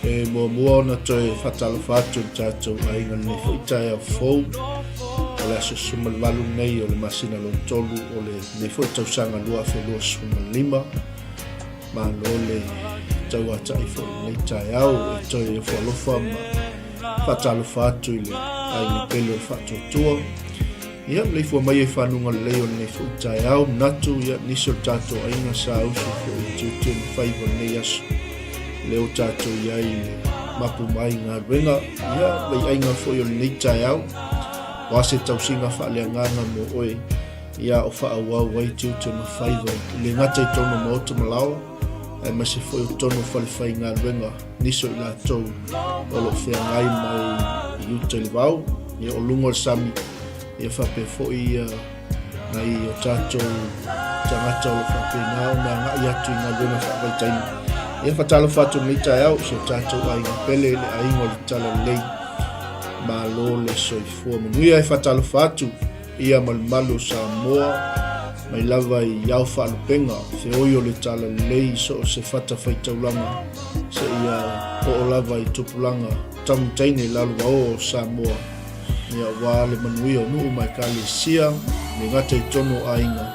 E muamua ona toe faatalofa atu i le tatou aiga lenei foi taeao fou o le aso 18 nei o le masina lona tolu o lenei foi tausaga 2025. Malo le tauatai foi i lenei taeao e toe ofo alofa ma faatalofa atu i le aiga pele o le faatuatua. Ia, maleifua mai i fanuga lelei o lenei foi taeao, manatu, ia, nisi o le tatou aiga sa usu foi i tiute ma faiva o lenei aso. Lea ua tatou i ai i le mapu mai galuega, ia, vaiaiga foi o lenei taeao, o a se tausiga faaleagaga mo oe, ia, o faaauau ai tiute ma faiva i le gata i tonu o maota ma laoa, aemaise foi o tonu o falefaigaluega, nisi o i latou o lo o feagai mai i uta i le vao, ia, o luga o le sami, ia faapea foi ia nai o tatou tagata o lo o faapena ona agai atu i galuega faavaitaimi. Ia, faatalofa atu i lenei taeao i si o tatou aiga pele, le aiga o le Talalelei. Malo le soifua manuia. E faatalofa atu ia ma le malu o Samoa mai lava i ao faalupega, feoi o le Talalelei i so o se fatafaitaulaga seia oo lava i tupulaga taumataine lalovaoa o Samoa. Ia aua le manuia o nuu ma ekalesia, le gata i totonu o aiga,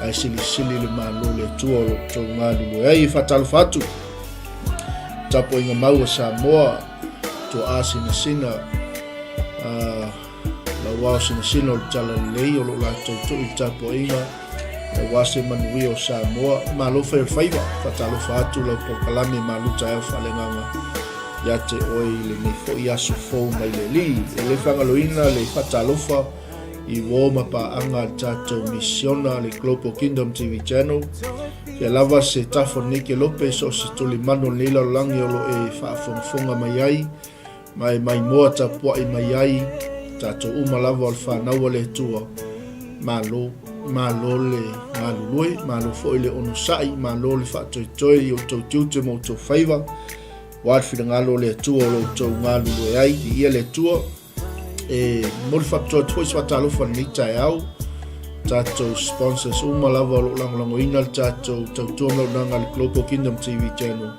ae silisili le Malo le Atua o lo o outou galulue ai. E faatalofa atu tapuaiga mau a Samoa, tuaa sinasina, lauao sinasina o le Talalelei o lo o latou tui le tapuaiga, aua se manuia o Samoa. Malo fai o le faiva, faatalofa atu lau polokalame Malu Taeao Faaleagaga ia te oe i lenei foi aso fou mai le Alii. E le faagaloina le faatalofa i uo ma paaga a le tatou misiona le Global Kingdom TV Channel. Fia lava se tafa o lenei kelope so o se tulimanu o lenei lalolagi o lo o e faafogafoga mai ai ma e maimoa tapuai mai ai tatou uma lava o le fanau a le Atua. Malo, malo le galulue, malo foi le onosai, malo le faatoetoe i outou tiute ma outou faiva. Aua le finagalo o le Atua o lo outou galulue ai, viia le Atua. E momoli faapitoa atu foi se faatalofa i lenei taeao, tatou sponsors uma lava o lo o lagolagoina le tatou tautua ma auaunaga a le Global Kingdom TV Channel.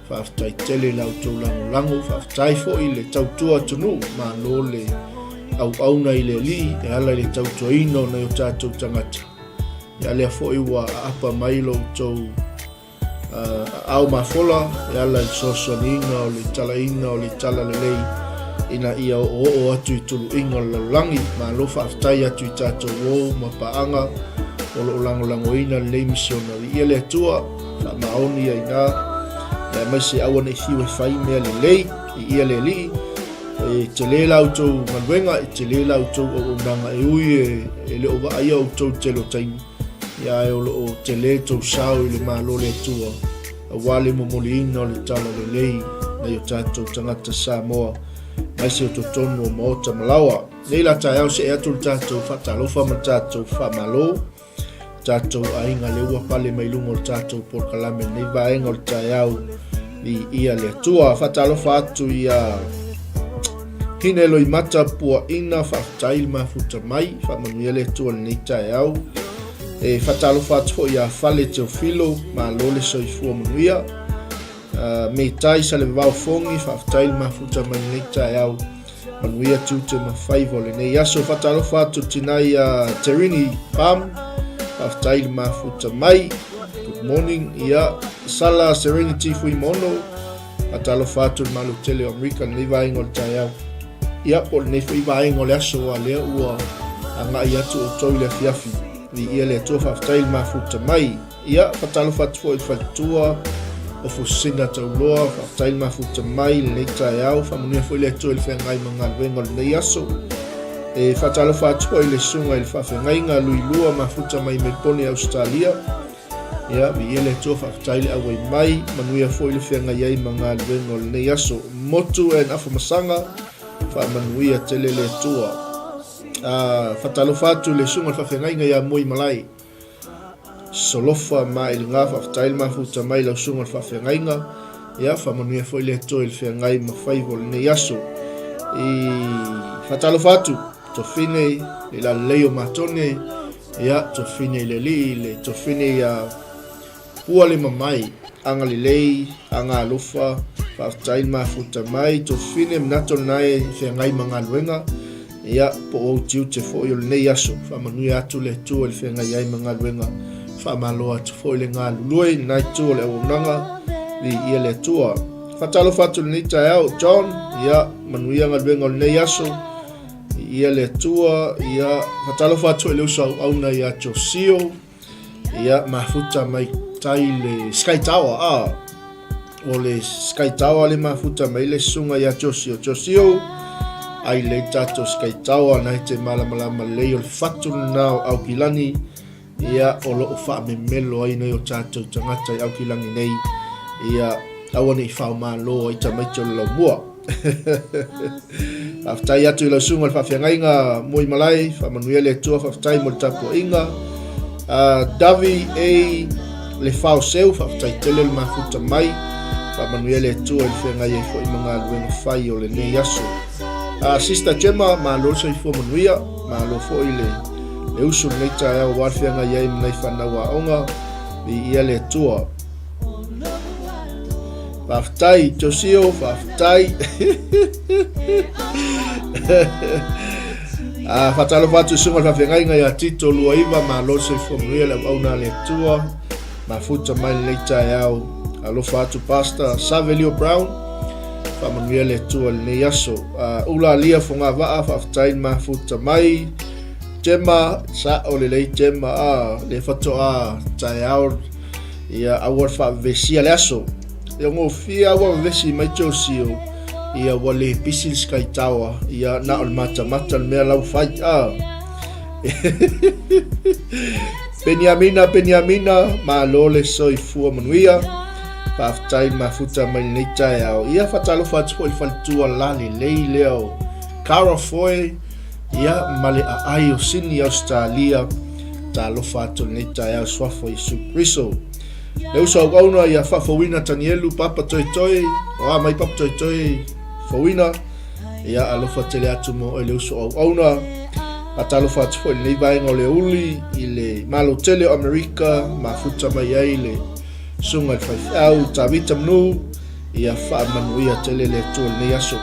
Faafetai tele i la outou lagolago, faafetai foi i le tautua atunuu, malo le auauna i le Alii e ala i le tautuaina o nai o tatou tagata. Ia lea foi ua aapa mai lo outou aao mafola e ala i le fesoasoaniina o le talaina o le talalelei ina ia oooo atu i tuluiga o le lalolagi. Malo faafetai atu i tatou uo ma paaga o lo o lagolagoina lenei misiona. Viia le Atua, faamaoni ia ina, aemaise aua ne i fiu e fai mea lelei, viia le Alii. E tele la outou galuega, e tele la outou auaunaga, e ui e le o vaaia outou i le tele o taimi, ia ae o lo o tele tou sao i le Malo o le Atua, aua le momoliina o le talalelei nai o tatou tagata Samoa, aemaise o totonu o maota ma laoa. Nei la taeao see atu le tatou faatalofa ma le tatou faamalo, tatou aiga lea ua pale mai luga o le tatou polokalame lenei vaega o le taeao viia le Atua. Faatalofa atu ia Hine Loimata Puaina, faafetai le mafuta mai, faamanuia le Atua lenei taeao. E faatalofa atu foi ia Fale Teofilo, malo le soifua manuia. Meitai Salevao Fogi, faafetai le mafuta mai lenei taeao. Manuia tiute ma faiva o lenei aso. Faatalofa atu tina ia Terini Pam, faafetai le mafuta mai. Good morning. Ia Sala Serenity Fuimono, faatalofa atu le Malo tele o Amerika lenei vaega o le taeao. Ia, po o lenei foi vaega o le aso, aua lea ua agai atu outou i le afiafi. Viia le Atua, faafetai le mafuta mai. Ia, faatalofa atu foi i le faletua o Fusina Tauloa, faafetai le mafuta mai i lenei taeao, faamanuia foi le Atua i le feagai ma galuega o lenei aso. E faatalofa atu foi i le susuga i le faafeagaiga Luilua mafuta mai Melpone, Ausetalia. Ia, viia le Atua, faafetai le auai mai, manuia foi le feagai ai ma galuega o lenei aso. Motu and Afamasaga, faamanuia tele le Atua. Faatalofa atu i le susuga i le faafeagaiga ia Moimalae. Solofa ma i luga, faafetai le mafuta mai lau susuga i le faafeagaiga. Ia, faamanuia foi le Atua i le feagai ma faiva o lenei aso. I faatalofa atu, tofine i le lalelei o Matone, ia, tofine i le Alii, le tofine ia Pua le mamai, agalelei, agalofa, faafetai le mafuta mai, tofine manatu o lena e feagai ma galuega. Ia, po o ou tiute foi o lenei aso, faamanuia atu le Atua i le feagai ai ma galuega, faamalo atu foi le galulue i lena itu o le auaunaga, viia le Atua. Faatalofa atu i lenei taeao, John, ia, manuia galuega o lenei aso, viia le Atua, ia, faatalofa atu foi i le uso auauna ia Josio, ia, mafuta mai tai le Sky Tower, a, o le Sky Tower le mafuta mai le susuga ia Josio. Josio, ai lei tatou Sky Tower na te malamalama lelei o le fatu lena o Aukilani, ia o lo o faamemelo ai nei o tatou tagata i Aukilani nei, ia aua ne i faomalo ai tamaiti o le laumua. Faafetai atu i lau susuga i le faafeagaiga Moimalae, faamanuia le Atua, faafetai mo le tapuaiga. Davi A Le Fao Seu, faafetai tele le mafuta mai. Faamanuia le Atua i le feagai ai foi ma galuega fai o lenei aso. Sister Gemma, malo le soifua manuia, malo foi le le usu i lenei taeao aua le feagai ai ma nai fanau aoga. Viia le Atua. Faafetai Josio, faafetai. Ah, faatalofa atu i susuga i le faafeagaiga ia Tito Luaiva, malo le soifua manuia le auauna a le Atua, mafuta mai lenei taeao. Alofa atu Pastor Savelio Brown, faamanuia le Atua i lenei aso. Uh, Ula Alia Fogavaa, faafetai le mafuta mai. Gemma, sa'o lelei Gemma, ah, le faatoa taeao Ia aua le faavevesia le aso. E gofie lava ua vevesi mai Josio, ia ua le pisi le Sky Tower, ia na o le matamata le mea la ua fai. Ah. Peniamina, Peniamina, malo le soifua manuia. Faafetai le mafuta mai lenei taeao. Ia faatalofa atu foi i le faletua la lelei lea o Cara Foy, ia ma le aai o Sini Ausetalia. Talofa atu lenei taeao suafa o Iesu Keriso. Le uso auauna ia faafouina Tanielu Papa Toetoe, o a mai Papa Toetoe fouina, ia alofa tele atu mo oe le uso auauna. Faatalofa atu foi lenei vaega o le uli i le Malo tele o Amerika, mafuta mai ai le susuga i le faifeau Tavita Manu, ia faamanuia tele le Atua i lenei aso.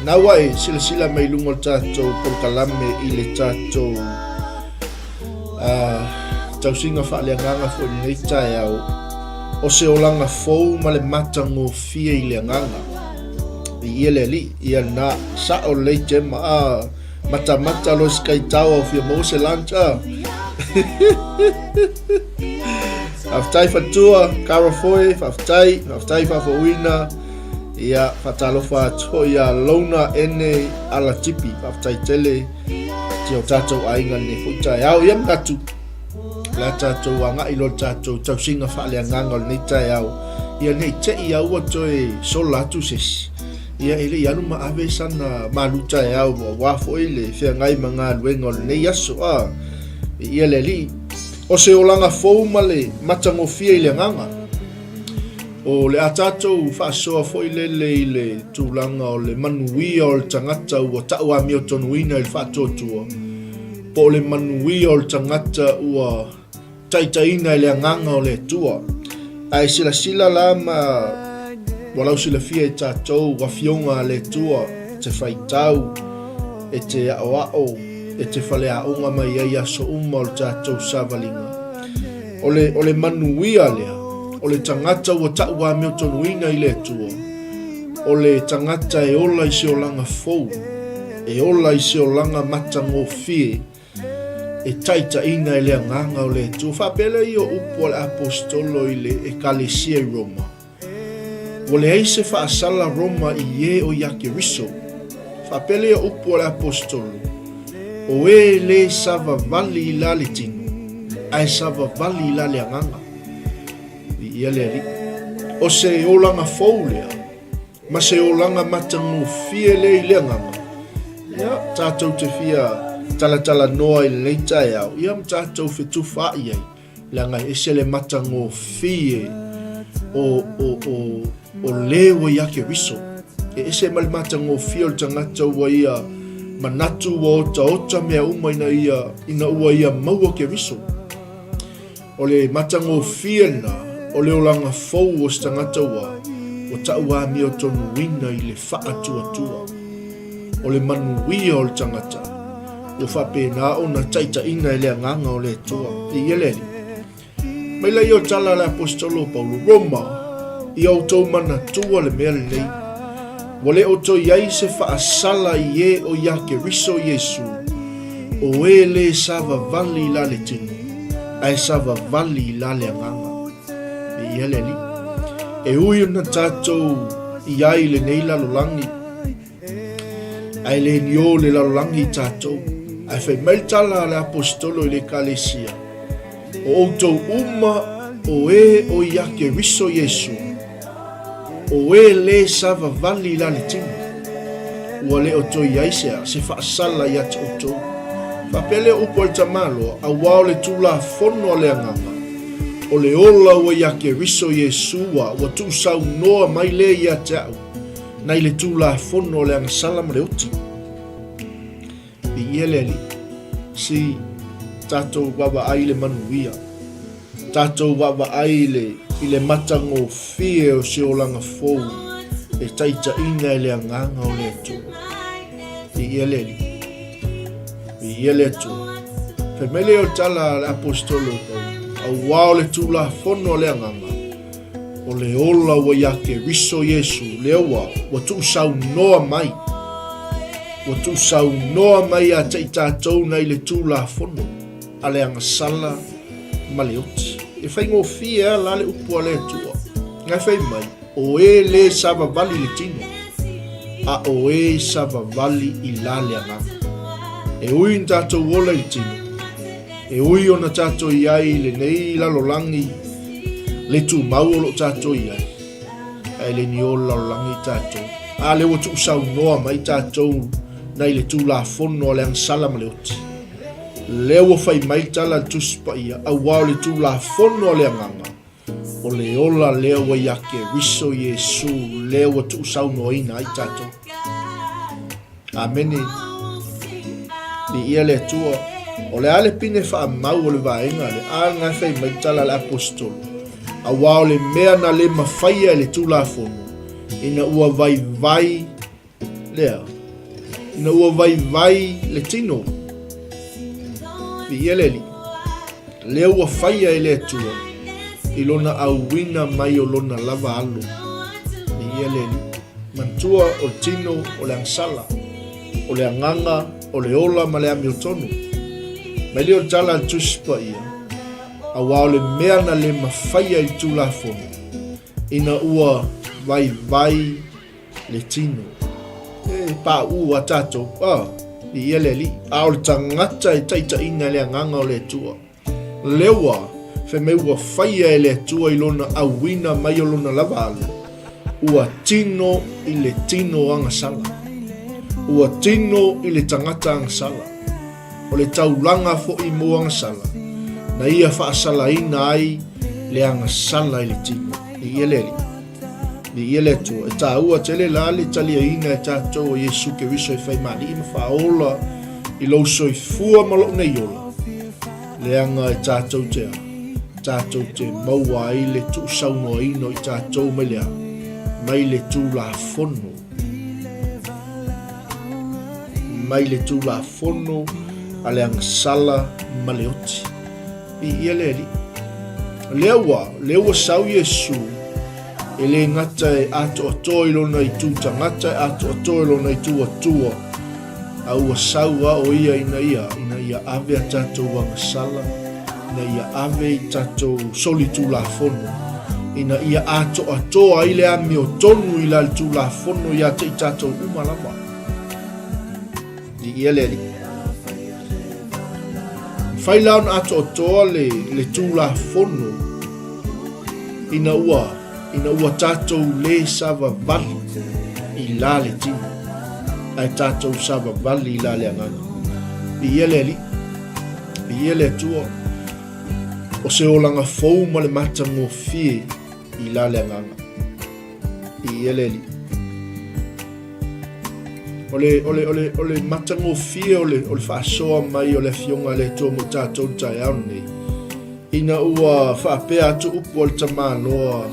Na ua e silasila mai luga o le tatou polokalame i le tatou uh, tausiga faaleagaga foi lenei taeao, o se olaga fou ma le matagofie i le agaga. I ia le alii, ia lena, sa'o lelei Gemma, a matamata loa se kaitao au fia maua se lunch, a. Faafetai faletua, Cara Foy, faafetai, faafetai faafouina. Ia, faatalofa atu foi ia Lona Ene Alatipi, faafetai tele ki o tātou aiga lenei foi taeao. Ia manatu, le a tātou agai loa le tātou tausiga faaleagaga o lenei taeao. Ia nei te i a ua toe sola atu se isi. Ia e le i alu ma ave sana malu taeao aua foi le feagai ma galuega o lenei aso. A, ia le Alii, o se olaga fou ma le matagofie i le agaga. O le a tatou faasoa foi lele i le tulaga o le manuia o le tagata ua tau amiotonuina i le faatuatua, po o le manuia o le tagata ua taitaiina e le Agaga o le Atua. Ae silasila la ma ua lausilafia e tatou afioga a le Atua e te faitau, e te aoao, e te faleaoga mai ai aso uma o le tatou savaliga. O le, o le manuia lea, o le tagata ua tau amiotonuina i le Atua, o le tagata e ola i se olaga fou, e ola i se olaga matagofie, e taitaiina e le Agaga o le Atua. Faapea lea ia o upu a le Aposetolo i le Ekalesia i Roma, Ua leai se faasala Roma i e o ia Keriso. Faapea lea upu a le Aposetolo, O e le savavali i la le tino, ae savavali i la le agaga. Viia le Alii. O se olaga fou lea, ma se olaga matagofie lea i le agaga. Ia, tatou te fia talatalanoa i lenei taeao, ia ma tatou fetufaai ai. Leaga e ese le matagofie o, o, o, o le ua ia Keriso. E ese ma le matagofie o le tagata ua ia manatu ua otaota mea uma ina ia, ina ua ia maua Keriso. O le matagofie lena o le olaga fou o se tagata ua, ua tau amiotonuina i le faatuatua. O le manuia o le tagata ua faapena ona taitaiina e le Agaga o le Atua. E ia le Alii. Mai laia o tala a le Aposetolo o Paulo, Roma, ia outou manatua le mea lenei, ua le o toe i ai se faasala i e o ia Keriso Iesu, o e le savavali i la le tino, ae savavali i la le agaga. E ia le Alii. E ui ona tatou i ai i lenei lalolagi, Ae le niō le lalolagi i tatou. Ae fai mai le tala a le Aposetolo i le Ekalesia, O outou uma o e o ia Keriso Iesu, o e lē savavali i la le tino, ua le o toe i ai se a, se faasala ia te outou. Faapea lea o upu a le tamaloa, auā o le Tulafono a le Agaga, o le ola ua ia Keriso Iesu a ua tuusaunoa mai lea ia te a'u, nai le Tulafono o le agasala ma le oti. Viia le Alii. Si tatou vaavaai i le manuia. Tatou vaavaai i le, i le matagofie o se olaga fou e taitaiina e le Agaga o le Atua. Viia le Alii. Viia le Atua. Fai mai lea o le tala a le Aposetolo o Paulo, auā o le Tulafono a le Agaga, o le ola ua ia Keriso Iesu, lea ua, ua tuusaunoa mai, ua tuusaunoa mai ia te i tatou nai le Tulafono a le agasala ma le oti. E faigofie a la le upu a le Atua. Ngai fai mai, o e le savavali i le tino, a o e savavali i la le agaga. E ui na tatou ola i le tino, E ui ona tatou i ai i lenei lalolagi le tumau o lo o tatou i ai, ae le ni ola lalolagi i tatou. A lea ua tuusaunoa mai tatou nai le Tulafono a le agasala ma le oti. Lea ua fai mai le tala a le Tusi Paia, auā o le Tulafono a le Agaga, o le ola lea ua ia Keriso Iesu lea ua tuusaunoaina ai tatou. Amene. Viia le Atua. O le a le pine faamau o le vaega lea? A lena e fai mai tala a le Aposetolo. Auā o le mea na le mafaia e le Tulafono, ina ua vaivai lea, ina ua vaivai le tino. Viia le Alii. Lea ua faia e le Atua i lona auina mai o lona lava alo. Viia le Alii. Manatua o le tino o le agasala, o le agaga, o le ola ma le amiotonu. Mai lea o le tala a le Tusi Paia, auā o le mea na le mafaia i le Tulafono, ina ua vaivai le tino. E paʻu a tatou, a, viia le Alii. A o le tagata e taitaiina e le Agaga o le Atua, lea ua, fai mai ua faia e le Atua i lona auina mai o lona lava alo, ua tino i le tino agasala. Ua tino i le tagata agasala. O le taulaga foi mo agasala, na ia faasalaina ai le agasala i le tino. Viia le Alii. Viia le Atua. E tāua tele la le taliaina e tātou o Iesu Keriso e fai maali'i ma faaola i lou soifua ma lou nei ola. Leaga e tātou te a, tātou te maua ai le tuusaunoaina o i tātou mai le a, mai le Tulafono. Mai le Tulafono a le agasala ma le oti. Viia le Alii. Lea ua, lea ua sau Iesu, e le gata e atoatoa i lona itu tagata, e atoatoa i lona itu Atua, a ua sau a o ia ina ia, ina ia ave a tatou agasala, ina ia ave i tatou solitulafono, ina ia atoatoa ai le amiotonu i la le Tulafono ia te i tatou uma lava. Viia le Alii. Mafai la ona atoatoa le, le Tulafono ina ua, ina ua tatou lē savavali i la le tino, ae tatou savavali i la le agaga. Viia le Alii. Viia le Atua. O se olaga fou ma le matagofie i la le agaga. Viia le Alii. O le, o le, o le, o le matagofie o le, o le faasoa mai o le Afioga a le Atua mo tatou i le taeao lenei, ina ua faapea atu upu a le tamaloa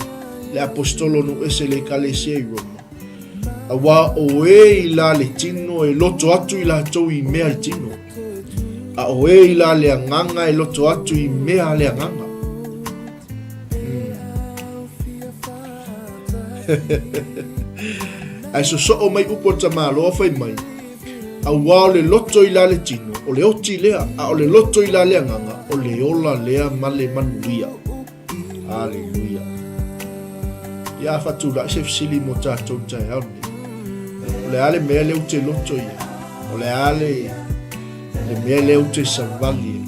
le Aposetolo nuu ese i le Ekalesia i Roma, auā o e i la le tino e loto atu i latou i mea a le tino, a o e i la le agaga e loto atu i mea a le agaga. Ae sosoo mai upu a le tamaloa fai mai, Auā o le loto i la le tino, o le oti lea, a o le loto i la le agaga, o le ola lea ma le manuia. Aleluia. Ia a faatulai se fesili mo tatou i le taeao lenei. O le a le mea lea ou te loto i ai? O le a le Le mea lea ou te savali ai,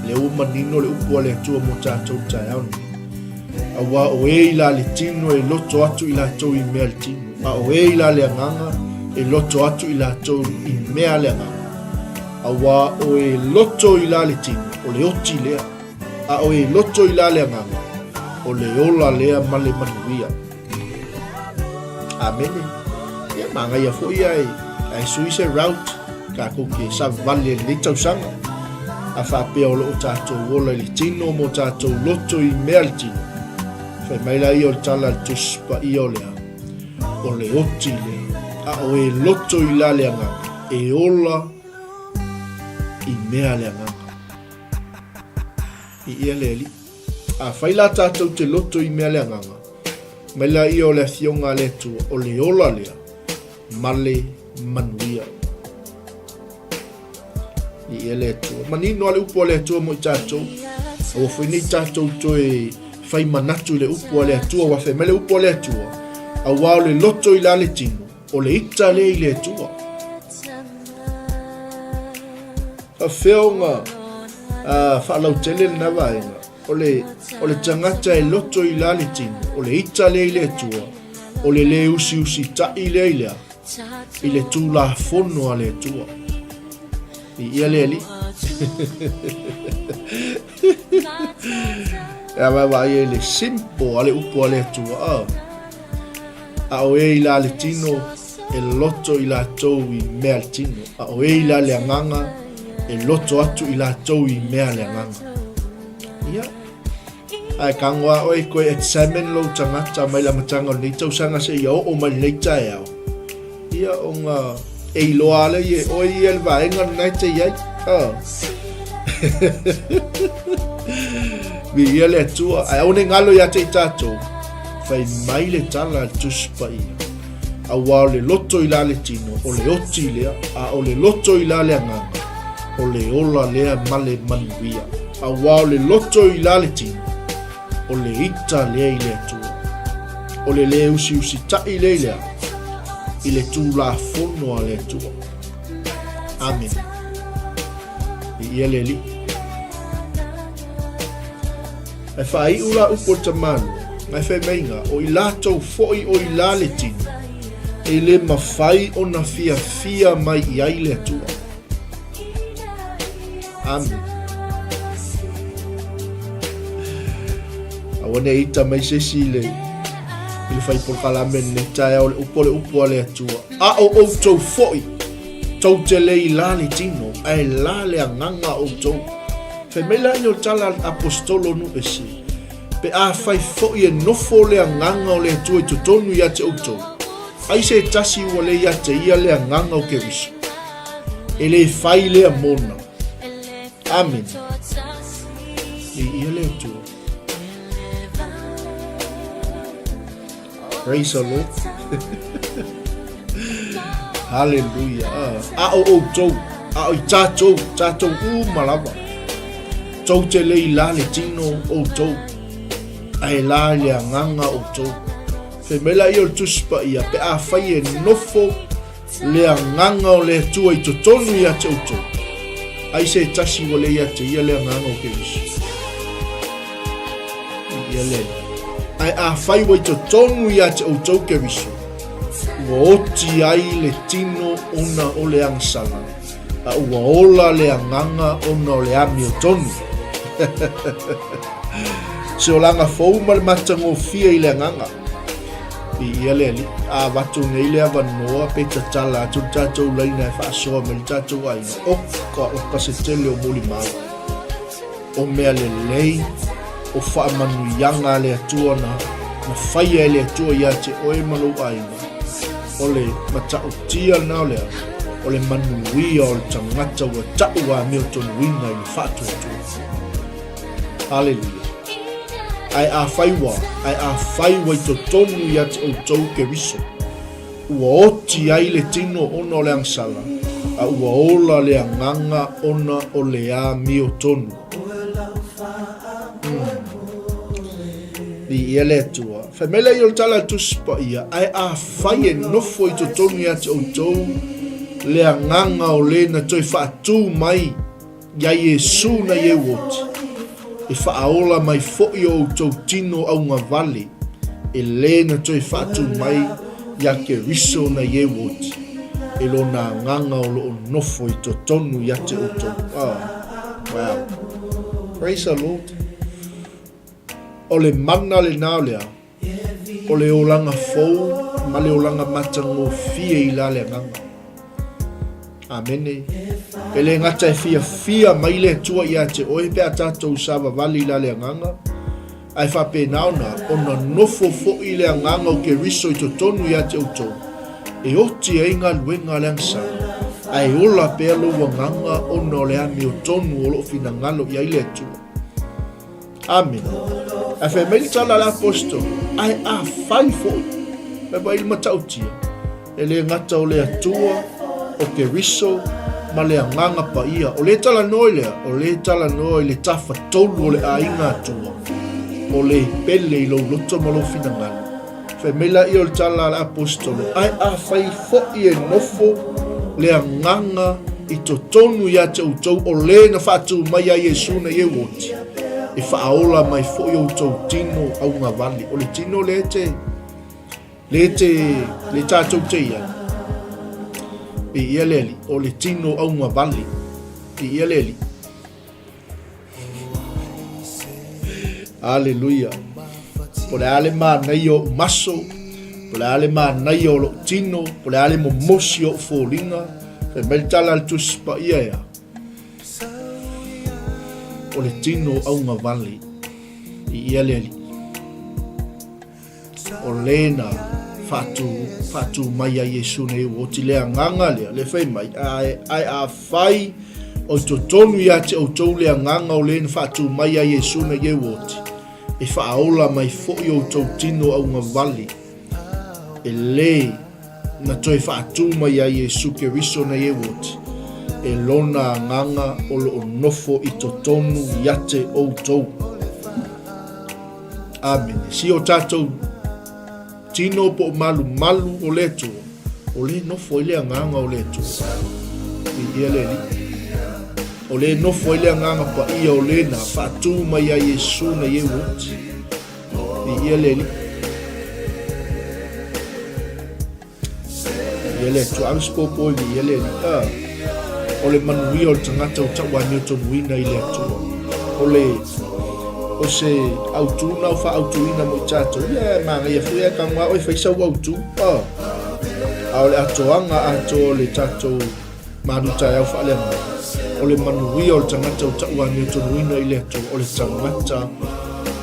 lea ua manino le upu a le Atua mo tatou i le taeao lenei. Auā o e i la le tino e loto atu i latou i mea le tino, a o e i la le agaga e loto atu i latou i mea le agaga. Auā o e loto i la le tino, o le oti lea, a o e loto i la le agaga, o le ola lea ma le manuia. Amene. Ia, manaia foi ae, ae sui se route, tatou te savavali ai i lenei tausaga. A faapea o lo o tatou ola i le tino ma o tatou loto i mea le tino, fai mai laia o le tala a le Tusi Paia o le a? O le oti lea, a o e loto i la le agaga, e ola i mea le agaga. I ia le Alii. A fai la tatou te loto i mea le agaga, mai la ia o le Afioga a le Atua, o le ola lea, ma le manuia. I ia le Atua. Manino a le upu a le Atua mo i tatou. Aua foi nei tatou toe fai manatu i le upu a le Atua, ua fai mai le upu a le Atua, auā o le loto i la le tino, o le ita lea i le Atua. Faafefea ona faalautele lena vaega? O le, o le tagata e loto i la le tino, o le ita lea i le Atua, o le lē usiusitaʻi lea i le a? I le Tulafono a le Atua. Viia le Alii. E a vaavaai ai le simple a le upu a le Atua. A. A o e i la le tino, e loto i latou i mea le tino. A o e i la le agaga, e loto atu i latou i mea le agaga. Ia. Ae kago a oe koe examine lou tagata mai le amataga o lenei tausaga seia oo mai lenei taeao. Ia ona e iloa lea e oe ia le vaega lena e te i ai. Ah. Viia le Atua. Ae aua ne i galo ia te i tatou, fai mai le tala a le Tusi Paia. Auā o le loto i la le tino, o le oti lea, a o le loto i la le agaga, o le ola lea ma le manuia. Auā o le loto i la le tino, o le ita lea i le Atua. O le lē usiusitaʻi lea i le a? I le Tulafono a le Atua. Amene. Viia le Alii. Ae faaiu la upu o le tamalua, ae fai mai ga, o i latou foi o i la le tino, e le mafai ona fiafia mai i ai le Atua. Amene. Aua ne i ita mai se isi i le, i le fai polokalame lenei taeao o le upu o le upu a le Atua. A o outou foi, tou te le i la le tino, ae la le agaga o outou. Fai mai la ia o le tala a le aposetolo nu ese, Pe afai foi e nofo le agaga o le Atua i totonu ia te outou, ai se tasi ua le ia te ia le agaga o Keriso, e le fai lea mona. Amene. Viia le Atua. Praise the Lord. Hallelujah. A o outou, a o i tatou, tatou uma lava. Tou te le i la le tino outou, ae la i le agaga outou. Fai mai la ia o le Tusi Paia, pe afai e nofo le agaga o le Atua i totonu ia te outou, ai se tasi ua le ia te ia le agaga o Keriso. Ia le Ae afai ua i totonu ia te outou Keriso, ua oti ai le tino ona o le agasala, a ua ola le agaga ona o le amiotonu. Se olaga fou ma le matagofie i le agaga. Viia le Alii. A avatu nei le avanoa pe tatala atu le tatou laina e faasoa mai le tatou aiga, oka oka se tele o molimau, o mea lelei, o faamanuiaga a le Atua na na faia e le Atua ia te oe ma lou aiga. O le matautia lena o le a? O le manuia o le tagata ua tau amiotonuina i le faatuatua. Haleluia. Ae afai ua, ae afai ua i totonu ia te outou Keriso, ua oti ai le tino ona o le agasala, a ua ola le agaga ona o le amiotonu. Viia le Atua. Fai mai lea i o le tala a le Tusi Paia, ae afai e nofo i totonu ia te outou le agaga o le na toe faatū mai Iā Iesū na Ieuoti, e faaola mai foʻi o outou tino augavale e lē na toe faatū mai iā Keriso na Ieuoti. e Lona Agaga o lo o nofo i totonu ia te outou. Oh, wow. Praise the Lord. O le mana lena o le a? O le olaga fou ma le olaga matagofie i la le Agaga. Amene. E le gata e fiafia mai le Atua ia te oe pe a tatou savavali i la le Agaga, ae faapena ona, ona nofo foi le Agaga o Keriso i totonu ia te outou, e oti ai galuega a le agasala, ae ola pea lou agaga ona o le amiotonu o loo finagalo i ai le Atua. Amene. Ae fai mai le tala a le aposetolo, ae afai foi, fai mai le matautia, e le gata o le Atua, o Keriso, ma le Agaga Paia. O le talanoa i lea, o le talanoa i le tafatolu o le aiga Atua, o le pele i lou loto ma lou finagalo. Fai mai laia o le tala a le aposetolo, ae afai foi e nofo le Agaga i totonu ia te outou o le na faatu mai ai Iesu nei e oti, e faaola mai foi outou tino augavale. O le tino lea te, le te, le tatou te i ai. Viia le Alii, o le tino augavale. Viia le Alii. Aleluia. Po o le a le manaia o ou maso, po o le a le manaia o lou tino, po o le a le momosi o ou foliga, fai mai le tala a le Tusi Paia ea, o le tino augavale i ia le Alii. O le na faatu, faatu mai ai Iesu nei ua oti le agaga lea, le fai mai, ae, ae afai o i totonu ia te outou le agaga o le na faatu mai ai Iesu nei e ua oti, e faaola mai foi outou tino augavale, e le na toe faatu mai ai Iesu Keriso nei e ua oti, e lona agaga o lo o nofo i totonu ia te outou. Amene. Si o tatou tino po o malumalu o le Atua, o le nofo ai le agaga o le Atua. Viia le Alii. O le nofo ai le agaga paia o le na faatu mai ai Iesu nei e oti. Viia le Alii. Ia le Atua, ave se popo i viia le Alii. Ah, o le manuia o le tagata o tauamiotonuina i le Atua. O le o se autū na o faautuina mo i tatou, ia e manaia foi ae tago lava oe e fai sau autū. Ah, a o le atoaga atoa o le tatou malu taeao faaleagaga, o le manuia o le tagata o tauamiotonuina i le Atua, o le tagata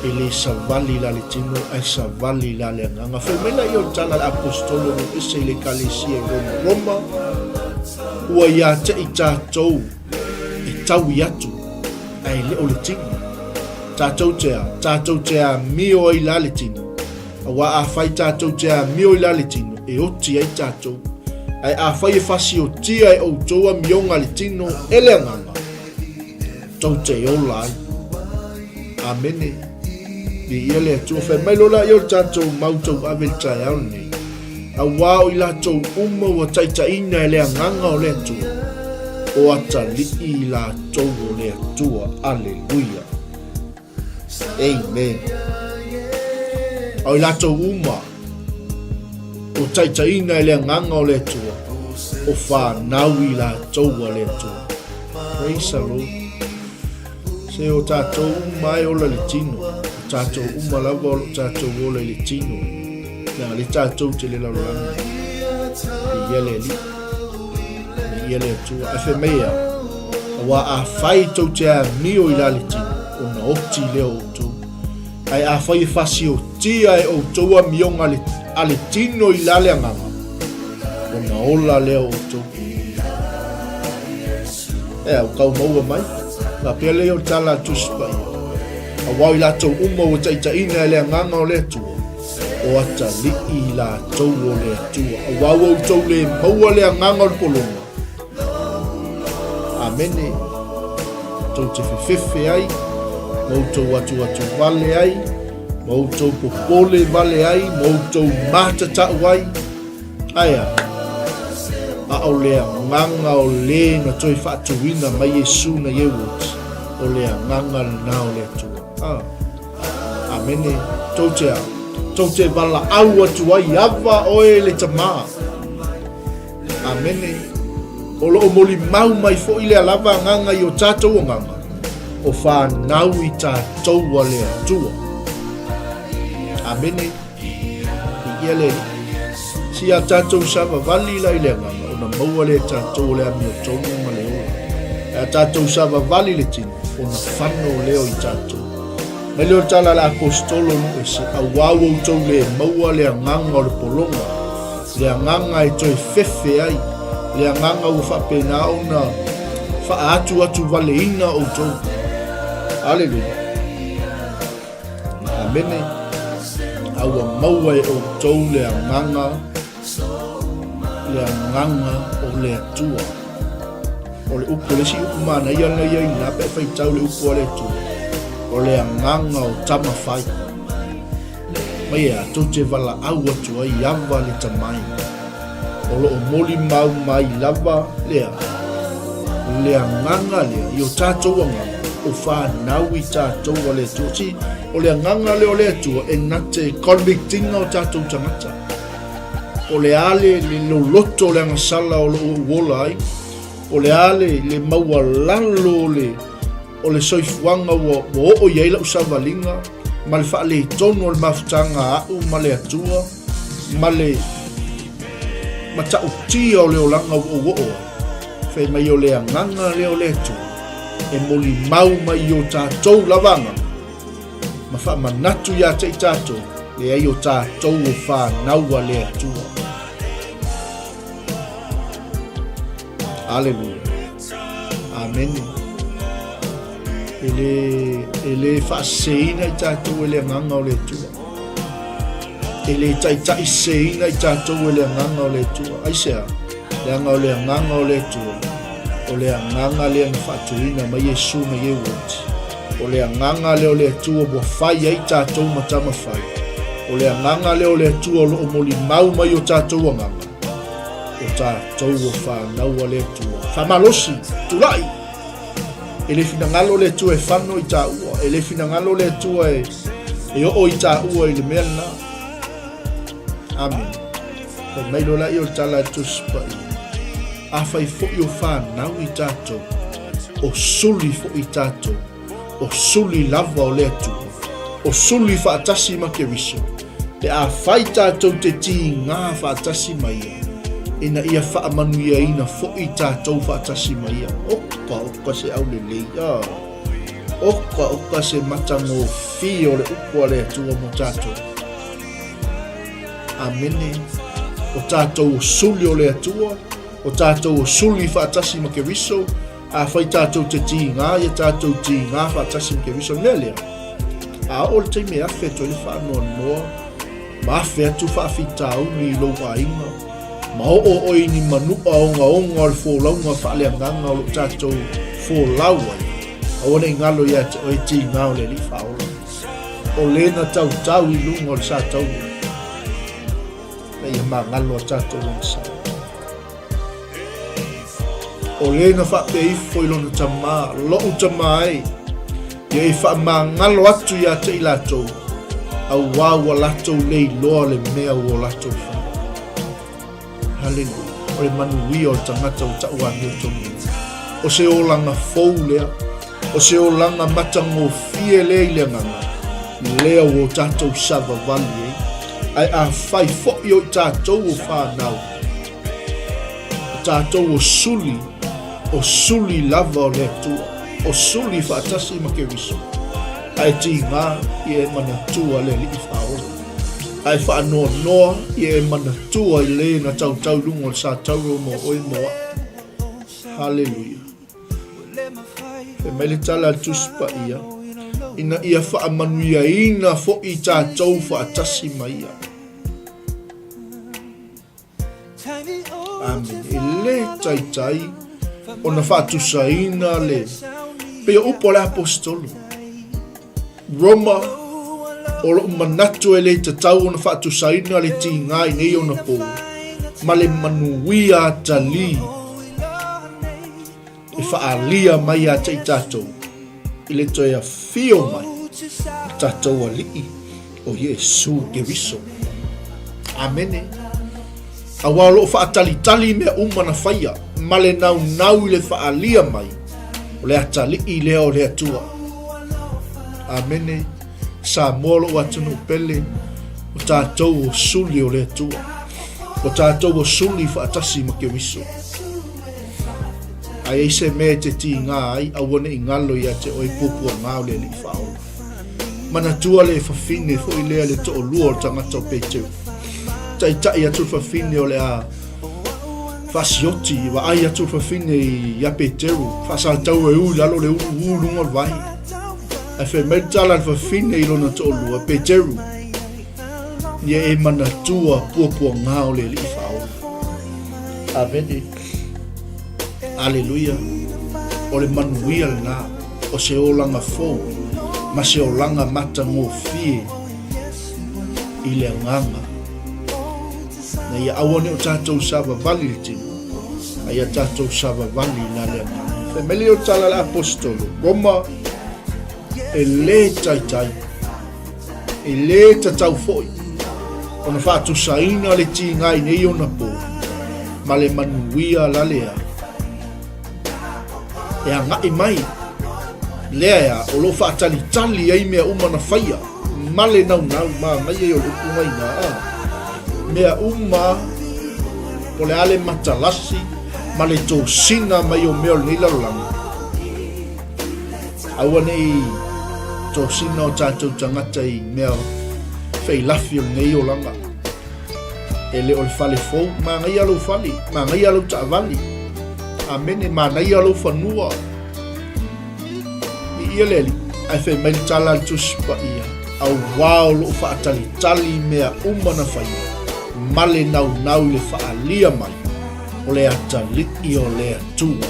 e le savali i la le tino ae savali i la le agaga. Fai mai laia o le tala a le aposetolo o lo o ese i le Ekalesia i Roma, Roma, ua ia te i tatou e taui atu ae le o le tino. Tatou te a, tatou te amio ai la le tino. Aua afai tatou te amio i la le tino, e oti ai tatou. Ae afai e fasiotia e outou amioga le tino e le agaga, tou te ola ai. Amene. Viia le Atua. Fai mai loa laia o le tatou mau tauave i le taeao lenei. Auā o i latou uma ua taitaiina e le Agaga o le Atua, o atalii i latou o le Atua. Aleluia. Amen. A o i latou uma ua taitaiina e le Agaga o le Atua, o fanau i latou a le Atua. Praise the Lord. Se o tatou uma e ola i le tino. O tatou uma lava o lo tatou ola i le tino. Leaga le tatou te le lalolagi. Viia le Alii. Viia le Atua. Ae fai mai ea, auā afai tou te amio i la le tino, ona oti lea o outou. Ae afai e fasiotia e outou amioga a le tino i la le agaga, ona ola lea o outou. Ea, ua tau maua mai. Faapea lea o le tala a le Tusi Paia. Auā o i latou uma ua taitaiina e le Agaga o le Atua, o atalii i latou o le Atua. Auā ua outou le maua le agaga o le pologa. Amene. Tou te fefefe ai, ma outou atuatu vale ai, ma outou popole vale ai, ma outou matatau ai. Ae a? A o le agaga o le na toe faatuina mai Iesu na Ieuoti, o le agaga lena o le Atua. Ah. Amene. Tou te a? Tou te valaau atu ai, Ava oe le Tama. Amene. O lo o molimau mai foi lea lava agaga i o tatou agaga, o fanau i tatou a le Atua. Amene. Viia le Alii. Si a tatou savavali la i le agaga, ona maua lea e tatou o le amiotonu ma le ola. Ae a tatou savavali i le tino, ona fano lea o i tatou. Mai lea o le tala a le Aposetolo nuu ese, auā ua outou le maua le agaga o le pologa, le agaga e toe fefe ai, le agaga ua faapena ona faaatuatuvaleina outou. Aleluia. Amene. A ua maua e outou le agaga, le agaga o le Atua. O le upu, le isi upu manaia lena ia ina pe faitau le upu a le Atua, o le agaga o tama fai. Mai e a tou te valaau atu ai ava le tamai. O lo o molimau mai lava lea, le agaga lea i o tatou agaga, o fanau i tatou a le Atua. See, o le agaga lea o le Atua e na te convict ina o tatou tagata. O le a le, le loloto o le agasala o lo o ou ola ai, o le a le, le maualalo o le, o le soifuaga ua, ua oo i ai lau savaliga, ma le faaletonu o le mafutaga a a'u ma le Atua, ma le matautia o le olaga ua ou oo ai. Fai mai o le agaga lea o le Atua e molimau mai i o tatou lava agaga ma faamanatu iā te i tatou, leai o tatou o fanau a le Atua. Aleluia. Amene. E le, e le faaseseina i tatou e le agaga o le Atua. E le taitaiseseina i tatou e le agaga o le Atua. Aisea? Leaga o le agaga o le Atua, o le agaga lea na faatuina mai Iesu na ia uoti. O le agaga lea o le Atua ua fai ai tatou ma tama fai. O le agaga lea o le Atua o lo o molimau mai o tatou agaga. O tatou o fanau a le Atua. Faamalosi, tulai! E le finagalo le Atua e fano i taua. E le finagalo le Atua e, e oo i taua i le mea lena. Amen. Fai mai loa laia o le tala a le Tusi Paia. Afai foi o fanau i tatou, o suli foi tatou, o suli lava o le Atua, o suli faatasi ma Keriso, pe afai tatou te tigā faatasi ma Ia, ina ia faamanuiaina foi tatou faatasi ma Ia. Oka, oka se aulelei, ah. Oka, oka se matagofie o le upu a le Atua mo tatou. Amene. O tatou o suli o le Atua, o tatou o suli faatasi ma Keriso, afai tatou te tigā, ia tatou tigā faatasi ma Keriso. O le mea lea, a oo le taimi e afe atu ai le faanoanoa, ma afe atu faafitauli i lou aiga, ma oo oe i ni manu'a ogaoga o le folauga faaleagaga o lo o tatou folau ai, aua ne i galo ia te oe tigā o le Alii Faaola. O le na tautau i luga o le sa taua. Na ia magalo a tatou agasala. O le na faapea ifo i lona tamā, lo'u tamā e, ia e faamagalo atu iā te i latou, auā ua latou le iloa le mea ua o latou faia. Haleluia. O le manuia o le tagata ua tauamiotonu ai. O se olaga fou lea. O se olaga matagofie lea i le agaga, lea ua o tatou savavali ai. Ae afai foi o i tatou o fanau, o tatou o suli, o suli lava o le Atua, o suli faatasi ma Keriso, ae tigā ia e manatua le Alii Faaola. Ae faanoanoa ia e manatua i le na tautau i luga o le sa tauro mo oe mo a'u. Haleluia. Fai mai le tala a le Tusi Paia, ina ia faamanuiaina foi tatou faatasi ma ia. Amene. E le taitai ona faatusaina le pei o upu a le Aposetolo. Roma, o lo'u manatu e le tatau ona faatusaina le tigā i nei ona pō ma le manuia atalī e faaalia mai ia te i tatou i le toe afio mai o tatou Alii o Iesu Keriso. Amene. Aua o lo o faatalitali mea uma na faia, ma le naunau i le faaalia mai o le atalii lea o le Atua. Amene. Samoa lou atunuu pele, o tatou o suli o le Atua. O tatou o suli faatasi ma Keriso. A i ai se mea e te tiga ai, aua ne i galo ia te oe puapuaga o le Alii Faaola. Manatua le fafine foi lea le toalua o le tagata o Peteru. Taitai atu le fafine o le a faasioti, vaai atu le fafine ia Peteru, faasalatau e u i lalo le ulu, u i luga o le vai. Ae fai mai le tala a le fafine i lona toalua, Peteru, ia e manatua puapuaga o le Alii Faaola. Amene. Aleluia. O le manuia lena o se olaga fou ma se olaga matagofie i le agaga. Na ia aua ne o tatou savavali le tino, a ia tatou savavali la le agaga. Fai mai le o tala le apostolo, Roma e le taitai, e le tatau foi ona faatusaina le tiga i nei ona pō ma le manuia la lea e agai mai lea ea o lo o faatalitali ai mea uma na faia ma le naunau manaia ia o le upu mai ina a mea uma po o le a le matalasi ma le tosina mai o mea o lenei lalolagi. Aua ne i tosina o tatou tagata i mea feilafi o lenei olaga. E le o le fale fou, manaia lou fale, manaia lou taavale. Amene, manaia lou fanua. Viia le Alii, ae fai mai le tala a le Tusi Paia, auā o loo faatalitali mea uma na faia, ma le naunau i le faaalia mai o le atalii o le Atua.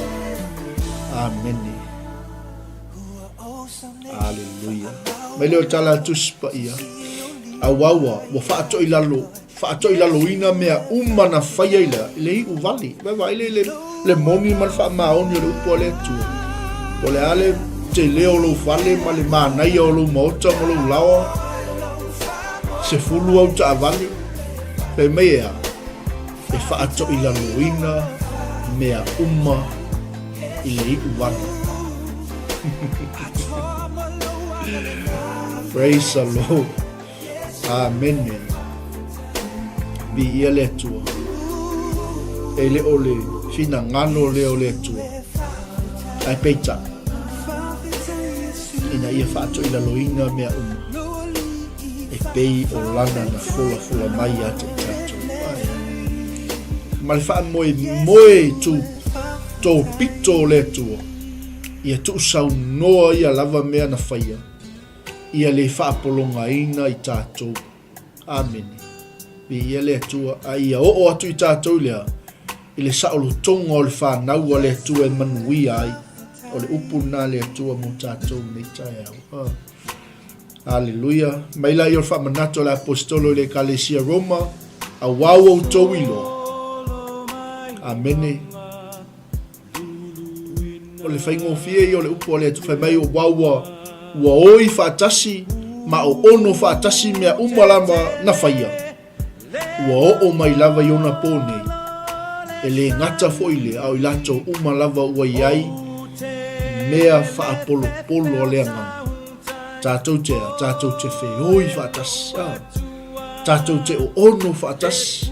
Amene. Aleluia. Mai lea o le tala a le Tusi Paia, auā ua, ua faatoilalo, faatoilaloina mea uma na faia i le, i le iu vale. Vaai le, le, le moni ma le faamaoni o le upu a le Atua. Po o le a le tele o lou fale ma le manaia o lou maota ma lou laoa, 10 au taavale, fai mai e a? E faatoilaloina mea uma i le iu vale. Praise the Lord. Amene. Viia le Atua. E le o le finagalo lea o le Atua. Ae peitai, ina ia faatoilaloina mea uma, e pei o lana na folafola mai ia te i tatou. Ae. Ma le faamoemoe tu tōpito o le Atua, ia tuusaunoa ia lava mea na faia, ia le faapologaina i tatou. Amene. Viia le Atua, a ia oo atu i tatou lea, i le saolotoga o le fanau a le Atua e manuia ai. O le upu lena a le Atua mo tatou nei taeao. Ah. Aleluia. Mai la ia o le faamanatu a le Aposetolo i le Ekalesia Roma, auā ua outou iloa. Amene. O le faigofie ia o le upu a le Atua, fai mai auā ua, ua oi faatasi ma oono faatasi mea uma lava na faia, ua oo mai lava i ona pō nei. E le gata foi lea, a o i latou uma lava ua i ai mea faapolopolo a le agaga. Tātou te a, tātou te wheoi faatasi, a, tātou te oono faatasi.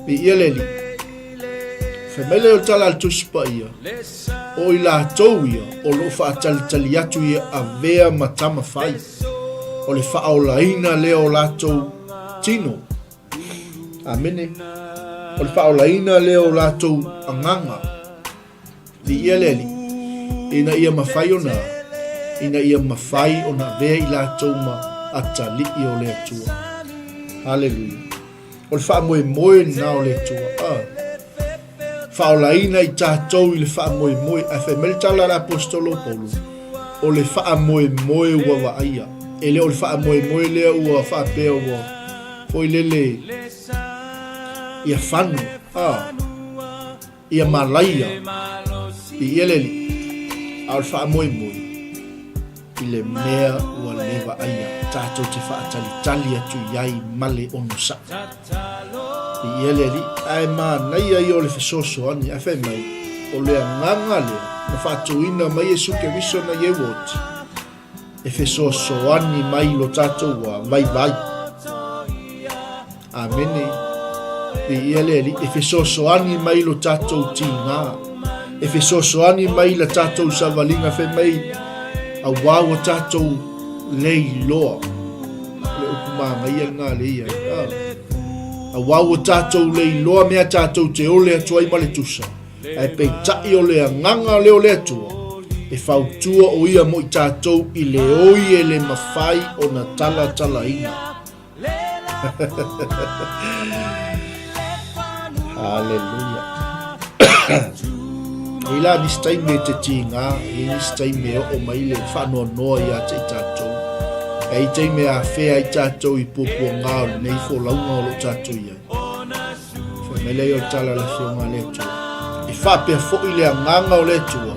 Viia le Alii. Fai mai lea o le tala a le Tusi Paia, o i latou ia o lo o faatalitali atu ia avea ma tama fai, o le faaolaina lea o latou tino. Amene. O le faaolaina lea o latou agaga. Viia le Alii, ina ia mafai ona, ina ia mafai ona avea i latou ma atalii o le Atua. Haleluia. O le faamoemoe lena o le Atua. Ah. Faaolaina i tatou i le faamoemoe. Ae fai mai le tala a le Aposetolo o Paulo, o le faamoemoe ua vaaia. E le o le faamoemoe lea ua faapea ua foi lele ia fano. Ah. Ia malaia i ia le Alii, a o le faamoemoe i le mea ua le vaaia, tatou te faatalitali atu i ai ma le onosai. Viia le Alii, ae manaia ia o le fesoasoani, ae fai mai, o le agaga lea na faatuina mai Iesu Keriso na ieu oti, e fesoasoani mai i lo tatou wā vaivai. Amene. Viia le Alii, e fesoasoani mai i lo tatou tigā, e fesoasoani mai i la tatou savaliga fai mai, auā ua tatou le iloa. O le upu manaia lena lea i ai. Ah. Auā ua tatou le iloa mea tatou te ole atu ai ma le tusa, ae peitai o le agaga lea o le Atua, e fautua o ia mo i tatou i le oi e le mafai ona talatalaina. Haleluia. I la nisi taimi e te tīngā, i nisi taimi e oo mai le whaanoanoa i a te i tātou. E i taimi a whea i tātou i puapuangā o lenei folauga o lo tātou i ai. Whai mai lea o le tala le whionga le Atua. E whapea fo'i le anganga o le Atua,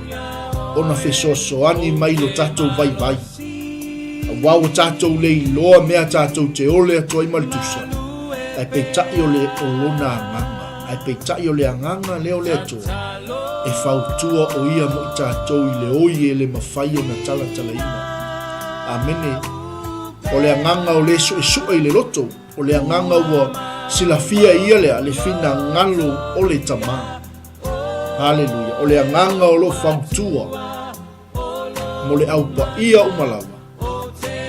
ona fesoasoani mai lo tātou vaivai. Auā ua tātou le iloa mea tātou te ole atu ai ma le tusa, ae peitai o le o lona agaga, ae peitai o le agaga lea o le Atua, e fautua o ia mo i tātou i le oi e le mawhai ona talatalaina. Amene. O le agaga o le suesue i le loto, o le agaga ua silafia e ia lea le finagalo o le Tama. Haleluia. O le agaga o lo fautua mo le au paia uma lava,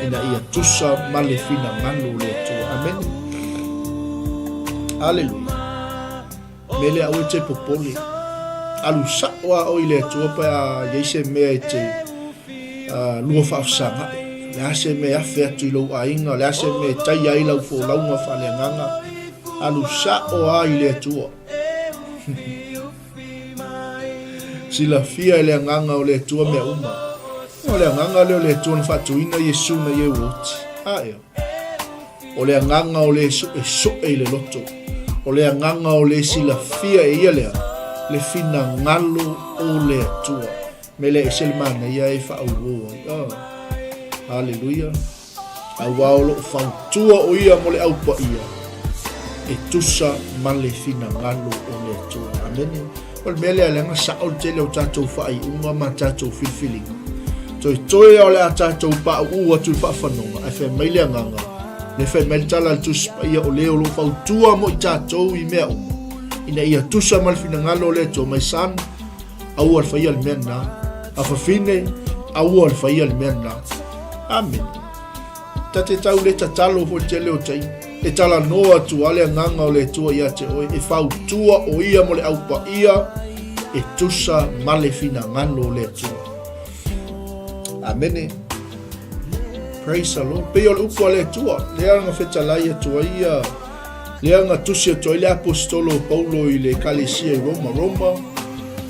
ina ia tusa ma le finagalo o le Atua. Amene. Aleluia. Me le au e te popole. Alu sa'o a oi le Atua pe a iai se mea e te lua faafesaga'i. O le a se mea e afe atu i lou aiga, o le a se mea e taia ai lau folauga faaleagaga. Alu sa'o a i le Atua. Silafia e le Agaga o le Atua mea uma. O le Agaga lea o le Atua na faatuina Iesu na ia ua oti. A ea. O le Agaga o le suesu'e i le loto. O le Agaga o le silafia e ia lea le finagalo o le Atua. Me lea ese le manaia e faaauau ai. Oh. Haleluia. Auā o lo'o fautua o ia mo le au paia, e tusa ma le finagalo o le Atua. Amene. O le mea lea leaga sa'o le tele o tatou faaiuga ma tatou filifiliga. Toetoe a o le a tatou pauu atu i le faafanoga, ae fai mai le agaga, le fai mai le tala a le Tusi Paia o le o lo o fautua mo i tatou i mea uma, ina ia tusa ma le finagalo o le Atua. My son, aua le faia le mea lena. Afafine, aua le faia le mea lena. Amene. Ta te tau le tatalo foi le tele o taimi. E talanoa atu a le agaga o le Atua ia te oe, e fautua o ia mo le au paia, e tusa ma le finagalo o le Atua. Amene. Praise the Lord. Pei o le upu a le Atua, lea na fetalai atu ai ia, lea na tusi atu ai le apostolo o Paulo i le ekalesia i Roma, Roma,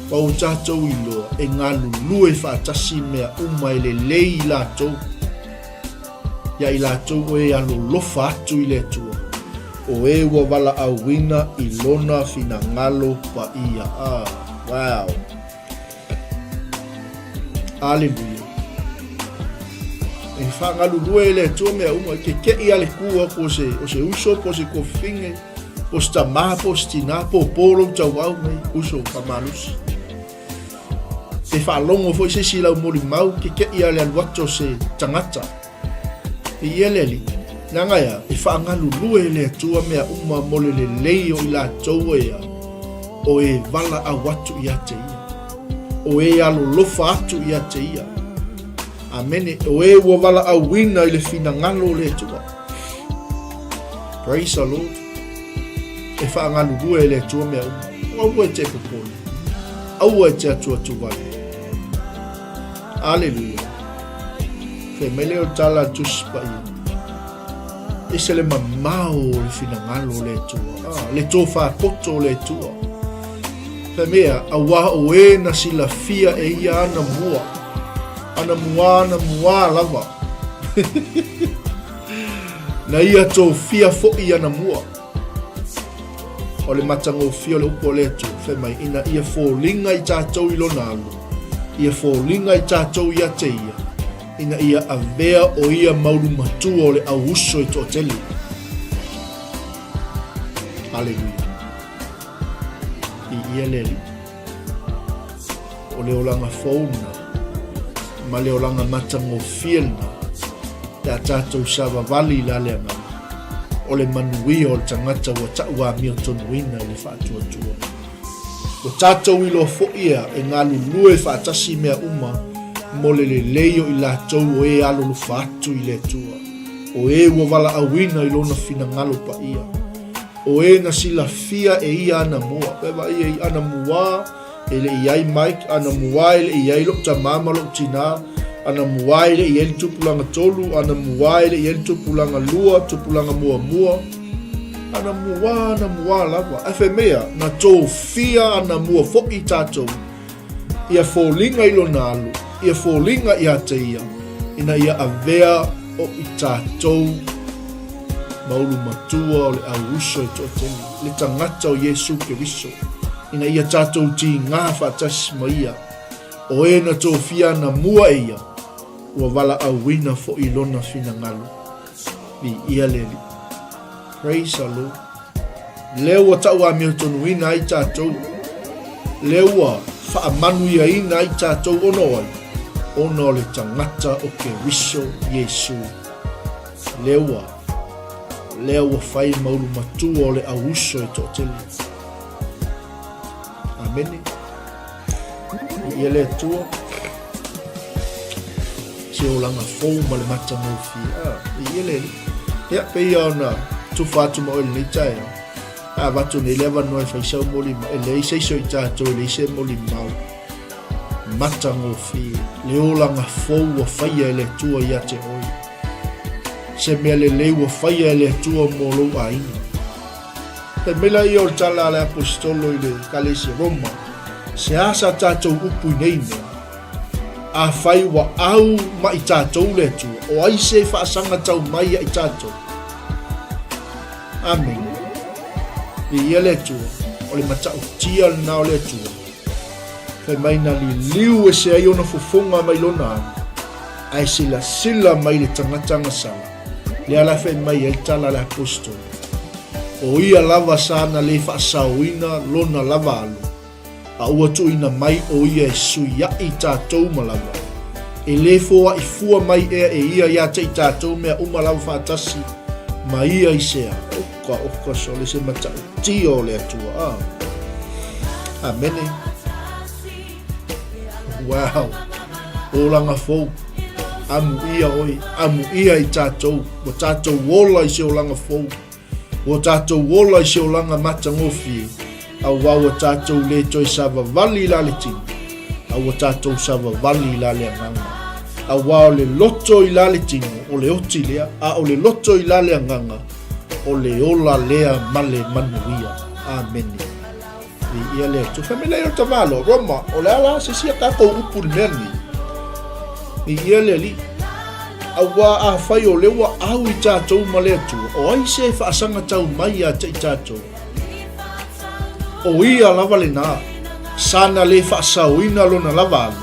pa ua tatou iloa e galulue faatasi mea uma e lelei i latou, ia i latou o e alolofa atu i le Atua, o e ua valaauina i lona finagalo paia. Ah, wow. Aleluia. E whangalulue e le Atua mea uma, ke ke'i a le kū aku o se, o se uso, po se kofine, po se tamā, po se tinā, po pō lou tauau nei, uso whamalusi. Te whaalongo foi se isi lau molimau, ke ke'i a le alu atu o se tangata. I ia le Alii, leaga e a, e whaangalulue e le Atua mea uma mo le lelei o i latou e a, o e valaau atu ia te ia, o e alolofa atu ia te ia. Amene, o e ua valaauina i le finagalo o le Atua. Praise the Lord. E whaangalulue e le Atua mea uma. Aua e te popole. Aua e te atuatu wale. Aleluia. Fai mai lea o le tala a le Tusi Paia. Ese le mamao o le finagalo o le Atua. Ah, le tofā poto o le Atua. Fai mai a, auā o e na silafia e ia ana mua. Ana mua, ana mua lava. Na ia tofia fo'i ana mua. O le matagofie o le upu o le Atua, fai mai, ina ia foliga i tatou i lona alo, ia foliga i tatou ia te ia, ina ia avea o ia maulu matua o le au uso e toatele. Aleluia. Viia le Alii. O le olaga fou lena, ma le olaga matagofie lena, pe a tatou savavali i la le agaga, o le manuia o le tagata ua tau amiotonuina i le faatuatua. Ua tatou iloa foi ea e galulue faatasi mea uma mo le lelei o i latou o e alolofa atu i le Atua, o e ua valaauina i Lona finagalo paia, o e na silafia e Ia anamua. Pe vaai ai anamua e le i ai Mike, anamua e le i ai lou tamā ma lou tinā, anamua e le i ai le tupulaga tolu, anamua e le i ai le tupulaga lua, tupulaga muamua, Anamua, anamua lava. Ae faimea, na tofia anamua foʻi tatou ia foliga i lona alu, ia foliga ia te ia, ina ia avea o i tatou ma ulu matua o le au uso e toatele, le tagata o Iesu Keriso, ina ia tatou tigā faatasi ma ia, o e na tofia anamua e ia, ua valaauina foʻi lona finagalo. Viia le Alii. Praise the Lord. Lea ua tauamiotonuina ai tatou. Lea ua faamanuiaina ai tatou ona o ai? Ona o le tagata o Keriso Iesu. Lea ua lea ua fai ma ulu matua o le auuso e toatele. Amene. Viia le Atua. Se olaga fou ma le matagofie. Ah, viia le Alii. Ia, pei ona tufa atu ma oe lenei taeao. A avatu nei le avanoa e fai sau molimau, e leai se isi o i tatou e leai se molimau matagofie, le olaga fou ua faia e le Atua ia te oe. Se mea lelei ua faia e le Atua mo lou aiga. Fai mai laia o le tala a le Aposetolo i le Ekalesia Roma, Se a sa tatou upu i nei mea? Afai ua au ma i tatou le Atua, o ai se faasaga tau mai ia i tatou? Amene. Viia le Atua, o le matautia lena o le Atua. Fai mai na liliu ese ai ona fofoga mai lona alu, ae silasila mai le tagata agasala. Lea la fai mai ai le tala a le Aposetolo, O ia lava sa na le faasaoina lona lava alu, a ua tuuina mai ʻo ia e suiaʻi tatou uma lava. E lē foaʻi fua mai ea e ia iā te i tatou mea uma lava faatasi ma ia i sea. Oka, oka, sole se matautia o le Atua. Ah. Amene. Wow. Olaga fou. Amuia ʻoe, amuia i tatou, ua tatou ola i se olaga fou. Ua tatou ola i se olaga matagofie, auā ua tatou le toe savavali i la le tino, a ua tatou savavali i la le agaga. Auā o le loto i la le tino, o le oti lea, a o le loto i la le agaga, o le ola lea ma le manuia. Amene. Viia le Atua. Fai mai lea o le tamaloa, Roma, o le a la se isi a tatou upu i le mea lenei? Viia le Alii. Auā afai o lea ua au i tatou ma le Atua, o ai se faasaga tau mai ia te i tatou? O ia lava lena, sana le faasaoina lona lava alu,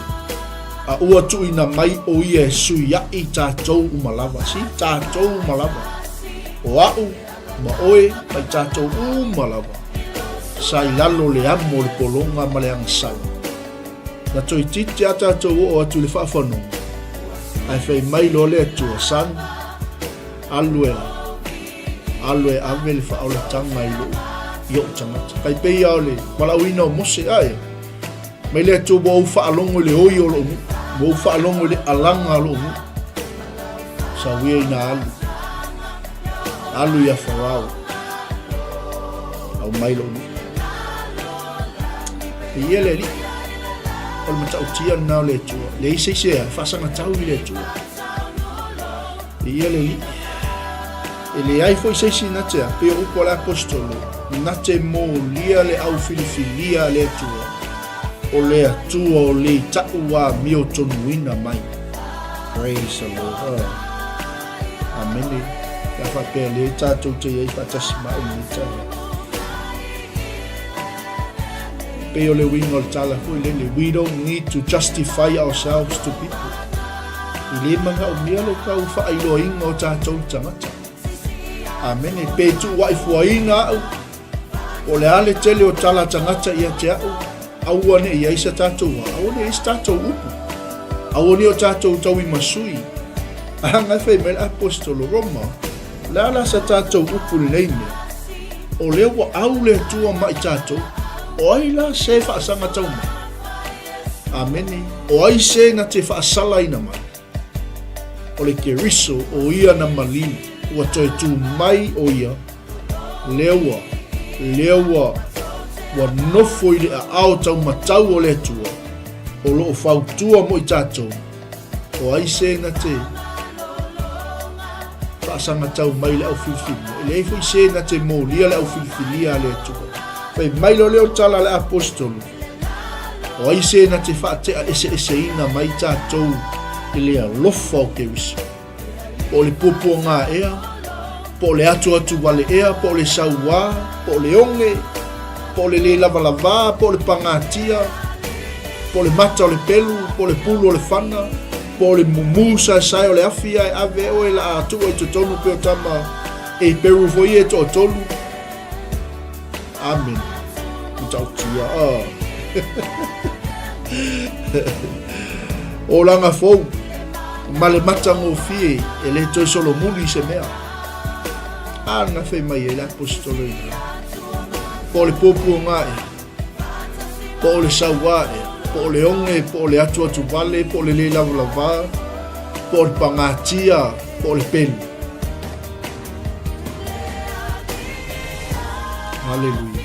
a ua tuuina mai o ia e suiaʻi tatou uma lava. Si, tatou uma lava. O a'u, ma oe ma i tatou uma lava sa i lalo o le amo o le pologa ma le agasala. Na toeitiiti a tatou oo atu i le faafanua, ae fai mai loa le Atua, Son, alu e, alu e ave le faaolataga i lou, i ou tagata. Tai pei lava o le valaauina o Mose, ae, mai le Atua ua ou faalogo i le oi o lou nuu, ua ou faalogo i le alaga o lou nuu. Sau ia ina alu. Alu ia Farao. Aumai lou nuu. E ia le Alii. O le matautia lena o le Atua. Leai se isi e faasagatau i le Atua. E ia le Alii. E leai foi se isi na te a, pei o upu a le Aposetolo, na te molia le au filifilia a le Atua, o le Atua o le ta'u amiotonuina mai. Praise the Lord. Oh. Amene. Pe a faapea lea tatou te i ai faatasi ma au lenei taeao. Pei o le uiga o le tala foi lele, we don't need to justify ourselves to people. E le manaomia le tau faailoaina o tatou i tagata. Amene. Pe tuuaifuaina au, Po o le a le tele o tala a tagata ia te a'u, aua ne i ai sa tatou a, aua ne i ai se tatou upu. Aua ne i o tatou tauimasui. Aga e fai mai le Aposetolo Roma, O le a la sa tatou upu i lenei mea? O lea ua au le Atua ma i tatou, o ai la se faasaga tau mai? Amene. O ai se na te faasalaina mai? O le Keriso, o ia na maliu, ua toe tū mai o ia, lea ua, lea ua, ua nofo i le aao taumatau o le Atua, o lo o fautua mo i tatou, o ai se na te faasagatau mai le aufilifilia, e leai foi se na te molia le aufilifilia a le Atua. Fai mai loa lea o le tala a le Aposetolo, O ai se na te faatea eseeseina mai tatou i le alofa o Keriso? Po o le puapuaga ea, po o le atuatu wale ea, po o le sauā, po o le oge, po o le lē lavalavā, po o le pagatia, po o le mata o le pelu, po o le pulu o le fana, po o le mumu saesae o le afi ae ave oe la a tuu i totonu pei o tama Eperu foi e toatolu. Amen. Matautia. Ah. Olaga fou ma le matagofie e le toe solomuli se mea. A na fai mai ai le aposetolo i ina. Po o le puapuaga ea, po o le sauā ea, po o le oge, po o le atuatuvale, po o le le lavalavā, po o le pagatia, po o le pelu. Haleluia.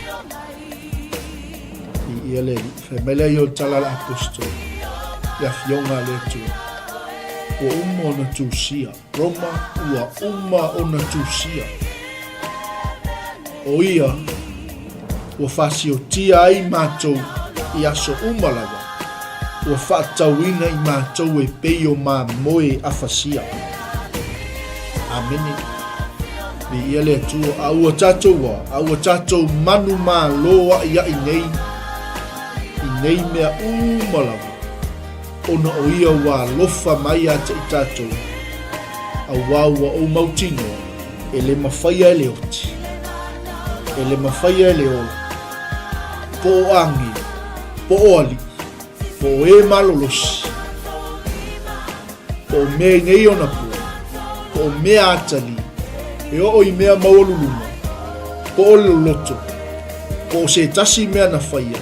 I ia le Alii. Fai mai lea i o le tala a le Aposetolo, le Afioga a le Atua, ua uma ona tusia, Roma, ua uma ona tusia. O ia, ua fasiotia ai matou i aso uma lava, ua faatauina i matou e pei o mamoe afasia. Amene. Viia le Atua, a ua tatou a, a ua tatou manumalo aʻiaʻi nei i nei mea uma lava, ona o ia ua alofa mai ia te i tatou, auā ua ou mautinoa, e le mafaia e le oti, e le mafaia e le ola, po o āgele, po o aliʻi, po o e malolosi, po o mea i nei ona pō, po o mea atali, e oo i mea maualuluga, po o le loloto, po o se tasi mea na faia,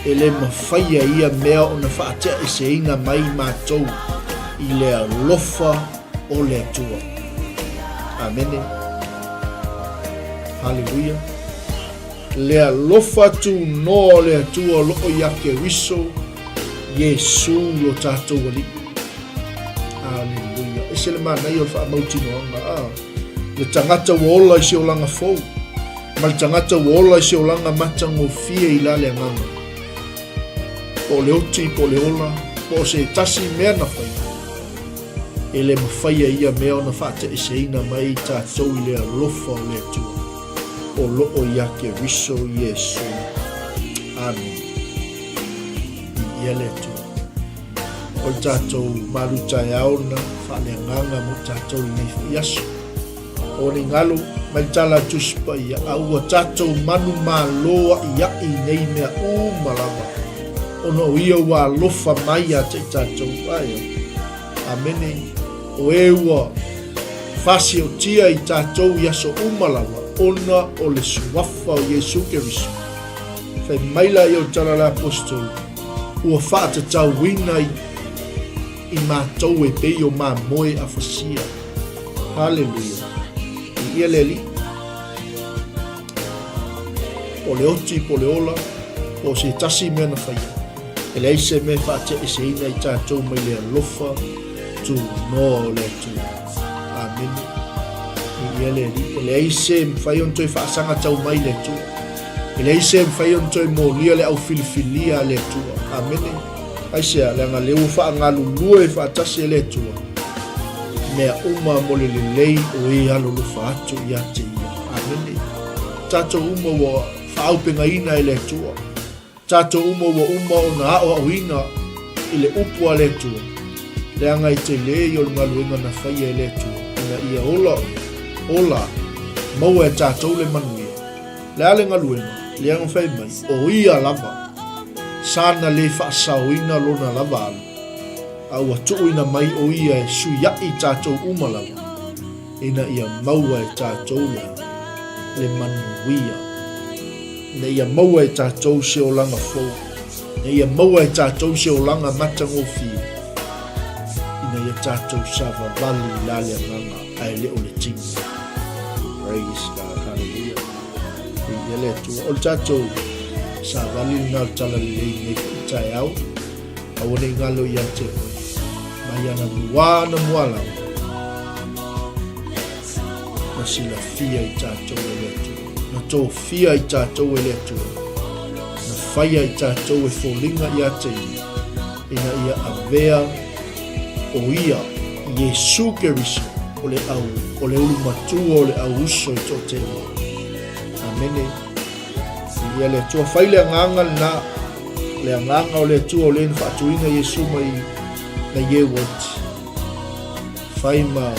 e le mafaia ia mea ona faateaeseina mai matou i le alofa o le Atua. Amene. Haleluia. Le alofa tunoa o le Atua o loo ia Keriso Iesu lo tatou Alii. Aleluia. Ese le manaia o le faamautinoaga. Ah, le tagata ua ola i se olaga fou, ma le tagata ua ola i se olaga matagofie i la le agaga. Po o le oti, po o le ola, po o se tasi mea na faia. E le mafaia ia mea ona faateeseina mai tatou i le alofa o le Atua. O loo ia Keriso Iesu. Amene. Viia le Atua. O le tatou malu taeao na faaleagaga mo tatou i nei foi aso. O ni galo mai le tala a Tusi Paia, a ua tatou manumalo aʻiaʻi i nei mea uma lava, ona o ia ua alofa mai ia te i tatou. Ae, amene, o e ua fasiotia i tatou i aso uma lava, ona o le suafa o Iesu Keriso. Fai mai la ia o le tala a le Aposetolo, ua faatatauina i, i matou e pei o mamoe afasia. Haleluia. Viia le Alii. Po o le oti, po o le ola, po o se tasi mea na faia. E leai se mea e faateeseina i tatou mai le alofa tunoa o le Atua. Amene. Viia le Alii. E leai se mafai ona toe faasaga tau mai le Atua. E leai se mafai ona toe molia le aufilifilia a le Atua. Amene. Aisea, leaga lea ua faagalulue faatasi e le Atua mea uma mo le lelei o e alolofa atu ia te ia. Amene. Tatou uma ua faaaupegaina e le Atua. Tatou uma ua uma ona aoaoina i le upu a le Atua, leaga e tele ia o le galuega na faia e le Atua, ina ia ola, ola, maua e tatou le manuia. Le a le galuega, leaga fai mai, o ia lava, sa na le faasaoina lona lava alu, a ua tuuina mai o ia e suiaʻi tatou uma lava, ina ia maua e tatou le a? Le manuia. Ina ia maua e tatou se olaga fou. Ina ia maua e tatou se olaga matagofie. Ina ia tatou savavali i la le agaga ae le o le tino. Praise God. Hallelujah. Viia le Atua. O le tatou savali lena o le Talalelei i lenei foi taeao. Aua ne i galo ia te oe. Mai anamua anamua lava. Na silafia i tatou e le Atua. Na tofia i tatou e le Atua. Na faia i tatou e foliga ia te ia. Ina ia avea o ia, Iesu Keriso, o le au, o le ulu matua o le au uso i toatele. Amene. Ia le Atua, fai le agaga lena, le agaga o le Atua o le na faatuina Iesu mai na ie uaiti. Fai ma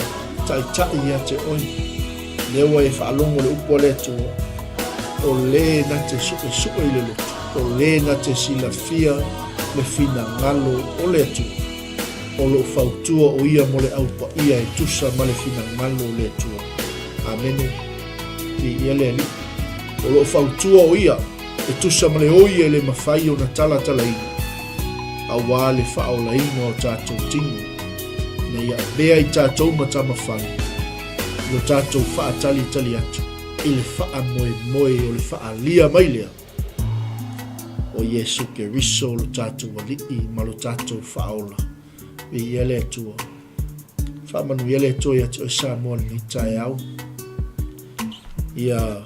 taitai ia te oe. Lea ua e faalogo le upu a le Atua, o le na te suesue i le loto, o le na te silafia le finagalo o le Atua. O loo fautua o ia mo le au paia e tusa ma le finagalo o le Atua. Amene. Viia le Alii. O loo fautua o ia e tusa ma le oi e le mafai ona talatalaina, auā le faaolaina o tatou tino, ina ia avea i tatou matamafai lo tatou faatalitali atu i le faamoemoe o le faaalia mai lea o Iesu Keriso lo tatou Alii ma lo tatou Faaola. Viia le Atua. Faamanuia le Atua ia te oe Samoa i lenei taeao. Ia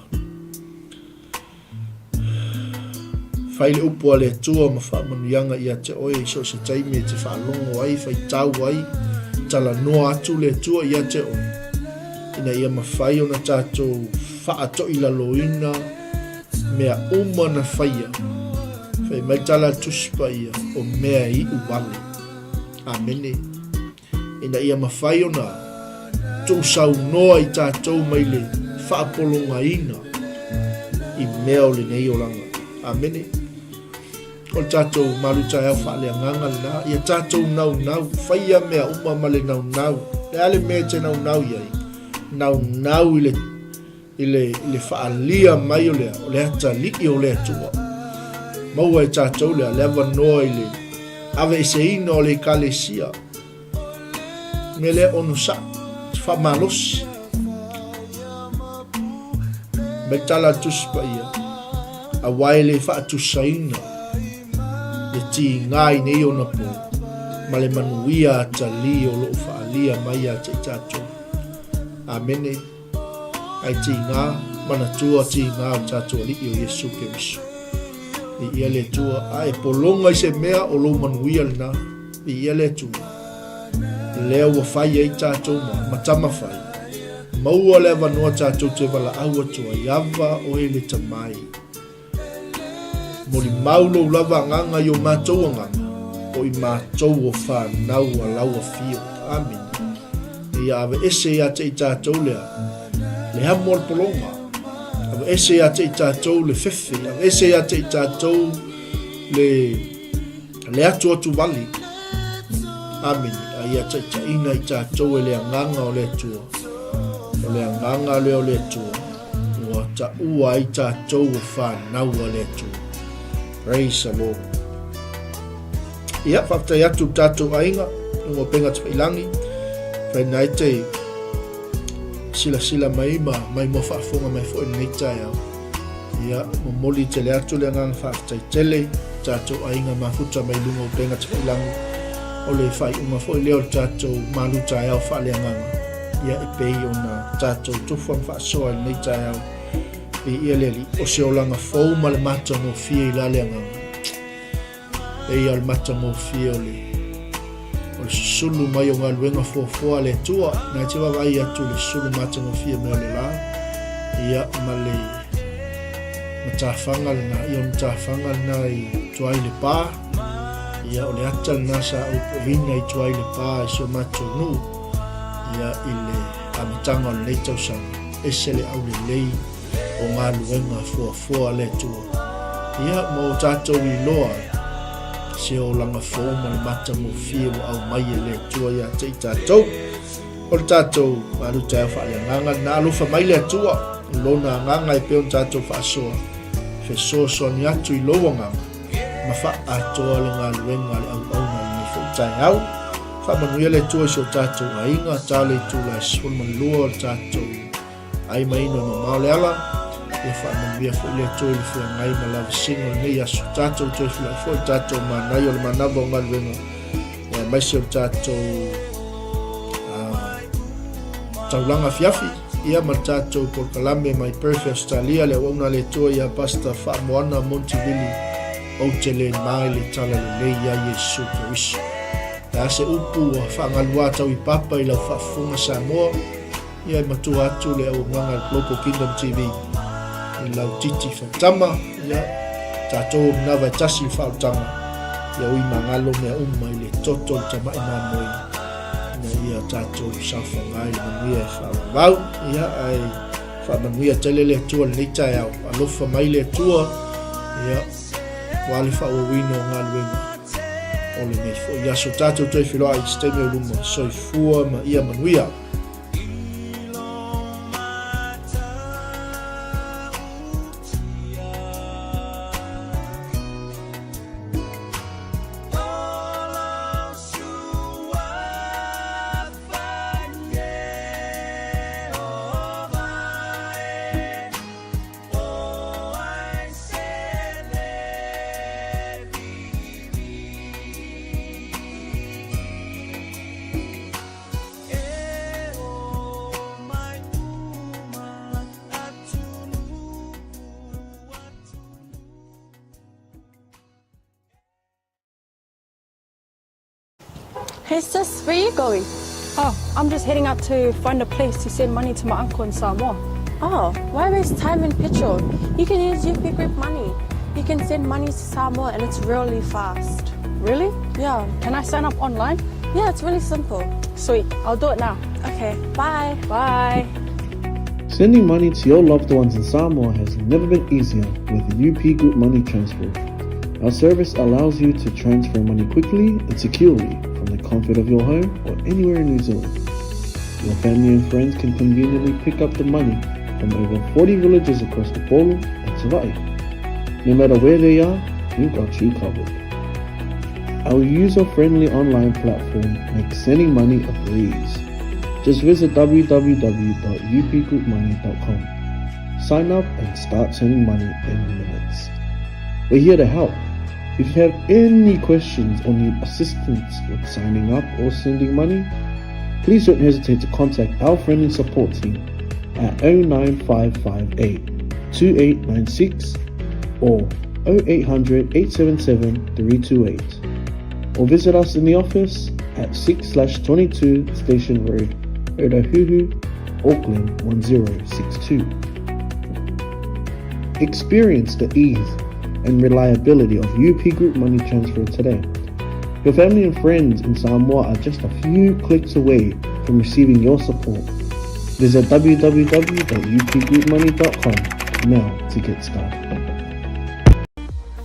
fai le upu a le Atua ma faamanuiaga ia te oe i so o se taimi e te faalogo ai, faitau ai, talanoa atu le Atua ia te oe, ina ia mafai ona tatou faatoilaloina mea uma na faia. Fai mai tala a le Tusi Paia, o mea e iu wale. Amene. Ina ia mafai ona tuusaunoa i tatou mai le faapologaina i mea o lenei olaga. Amene. O le tatou malu taeao faaleagaga lena, ia tatou naunau, faia mea uma ma le naunau. Le a le mea e te naunau i ai? Naunau i le i le, i le faaalia mai o le, o le atalii o le Atua. Maua e tatou le, le avanoa i le aveeseina o le ekalesia. Mea lea onosai, faamalosi. Mai tala a Tusi Paia, auā e le faatusaina le tiga i nei ona pō, ma le manuia atalii o lo o faaalia mai ia te i tatou. Amene. Ai tiga, manatua tiga o le tatou Alii o Iesu Keriso. Viia le Atua, a e pologa i se mea o lou manuia lena. Viia le Atua. Lea ua fai ai tatou ma, ma tama fai. Maua le avanoa tatou te valaau atu ai, Ava oe le Tamai. Molimau lou lava agaga i o matou agaga, o i matou o fanau a lau afio. Amene. Ia aveese ia te i tatou lea, le amo o le pologa. Aveese ia te i tatou le fefe. Aveese ia te i tatou le, le atu atu vali. Amene. A ia taitaiina i tatou e le agaga o le Atua. O le agaga lea o le Atua. Ua taua ai tatou o fanau a le Atua. Praise the Lord. Ia, faafetai atu i tatou aiga, luga o Pega Tafailangi, whaina ai te silasila mai ma mai mua faafofoga mai foi lenei taeao. Ia, momoli tele atu le agaga faafetai tele, tatou aiga mafuta mai luga o Pega Tafailangi, o le faaiuga foi lea o le tatou malu taeao faaleagaga. Ia, e pei ona tatou tufa ma faasoa i lenei taeao, viia le Alii, o se olaga fou ma le matagofie i la le agaga. Pei o le matagofie o le o le susulu mai o galuega fuafua a le Atua. Na te vaavaai atu i le susulu matagofie mai o le la, ia, ma le matafaga lena, ia o le matafaga lena i tua i le pa, ia, o le ata lena sa ou poina i tua i le pa i si o matou nuu, ia, i le amataga o lenei tausaga. Ese le aulelei. o galuega fuafua a le Atua. Ia, ma o tatou iloa se olaga fou ma le matagofie ua aumai e le Atua ia te i tatou. O le tatou malu taeao faaleagaga lena, alofa mai le Atua i lona agaga e pei ona tatou faasoa, fesoasoani atu i lou agaga ma faaatoa le galuega a le auauna i lenei foi taeao. Faamanuia le Atua i si o tatou aiga, ta le itula e 12 o le tatou ai ma ino e mamao le ala. Ia faamanuia foi le Atua i le feagai ma lavasiga o lenei aso. Tatou toe filai foi le tatou manaia o le manava o galuega, aemaise o le tatou taulaga afiafi, ia ma le tatou polokalame mai Perth, Australia, le auauna a le Atua ia Pastor Faamoana Montivili, ou te le na i le tala lelei ia Iesu Keriso. Le a se upu ua faagaluā tau i papa i lau faafofoga Samoa, ia e matua atu le auaunaga a le Global Kingdom TV i lau titi faitama, ia tatou o manava e tasi le faaolataga, ia ui magalo mea uma i le toto o le tamai mamoe, ina ia tatou saofaga i le manuia e faavavau, ia ae faamanuia tele le Atua i lenei taeao, alofa mai le Atua, ia ua le faaauauina o galuega o lenei foi aso. Tatou toe feiloai i se taimi o luma, soifua ma ia manuia. Hey sis, where you going? Oh, I'm just heading out to find a place to send money to my uncle in Samoa. Oh, why waste time and petrol? You can use UP Group Money. You can send money to Samoa and it's really fast. Really? Yeah. Can I sign up online? Yeah, it's really simple. Sweet, I'll do it now. Okay, bye. Bye. Sending money to your loved ones in Samoa has never been easier with UP Group Money Transfer. Our service allows you to transfer money quickly and securely from the comfort of your home or anywhere in New Zealand. Your family and friends can conveniently pick up the money from over 40 villages across Upolu and Savaii. No matter where they are, we've got you covered. Our user-friendly online platform makes sending money a breeze. Just visit www.upgroupmoney.com. Sign up and start sending money in minutes. We're here to help. If you have any questions or need assistance with signing up or sending money, please don't hesitate to contact our friendly support team at 09558 2896 or 0800 877 328 or visit us in the office at 6/22 Station Road, Otahuhu, Auckland 1062. Experience the ease and reliability of UP Group Money Transfer today. Your family and friends in Samoa are just a few clicks away from receiving your support. Visit www.upgroupmoney.com now to get started.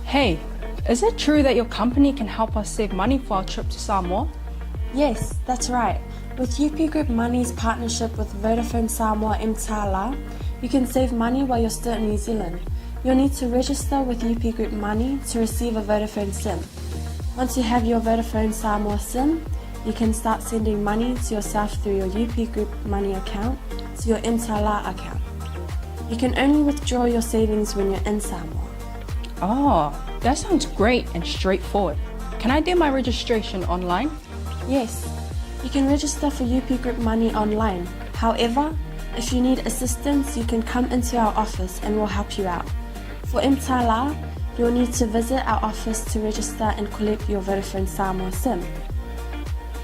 Hey, is it true that your company can help us save money for our trip to Samoa? Yes, that's right. With UP Group Money's partnership with Vodafone Samoa Mtala, you can save money while you're still in New Zealand. You'll need to register with UP Group Money to receive a Vodafone SIM. Once you have your Vodafone Samoa SIM, you can start sending money to yourself through your UP Group Money account to your Mtala account. You can only withdraw your savings when you're in Samoa. Oh, that sounds great and straightforward. Can I do my registration online? Yes, you can register for UP Group Money online. However, if you need assistance, you can come into our office and we'll help you out. For Mtala, you'll need to visit our office to register and collect your Vodafone Samoa SIM.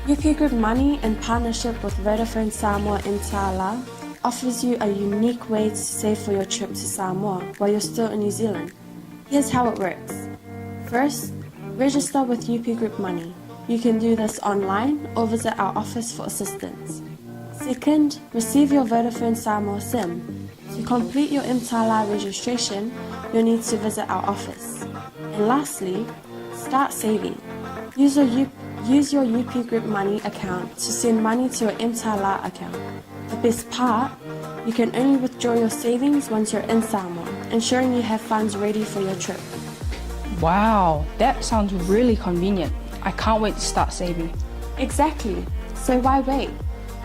UP Group Money, in partnership with Vodafone Samoa Mtala, offers you a unique way to save for your trip to Samoa while you're still in New Zealand. Here's how it works. First, register with UP Group Money. You can do this online or visit our office for assistance. Second, receive your Vodafone Samoa SIM. To complete your Mtala registration, you'll need to visit our office. And lastly, start saving. Use your, U- use your UP Group Money account to send money to your Mtala account. The best part, you can only withdraw your savings once you're in Samoa, ensuring you have funds ready for your trip. Wow, that sounds really convenient. I can't wait to start saving. Exactly. So why wait?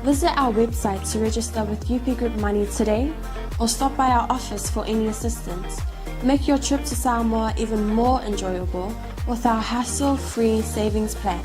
Visit our website to register with UP Group Money today or stop by our office for any assistance. Make your trip to Samoa even more enjoyable with our hassle free savings plan.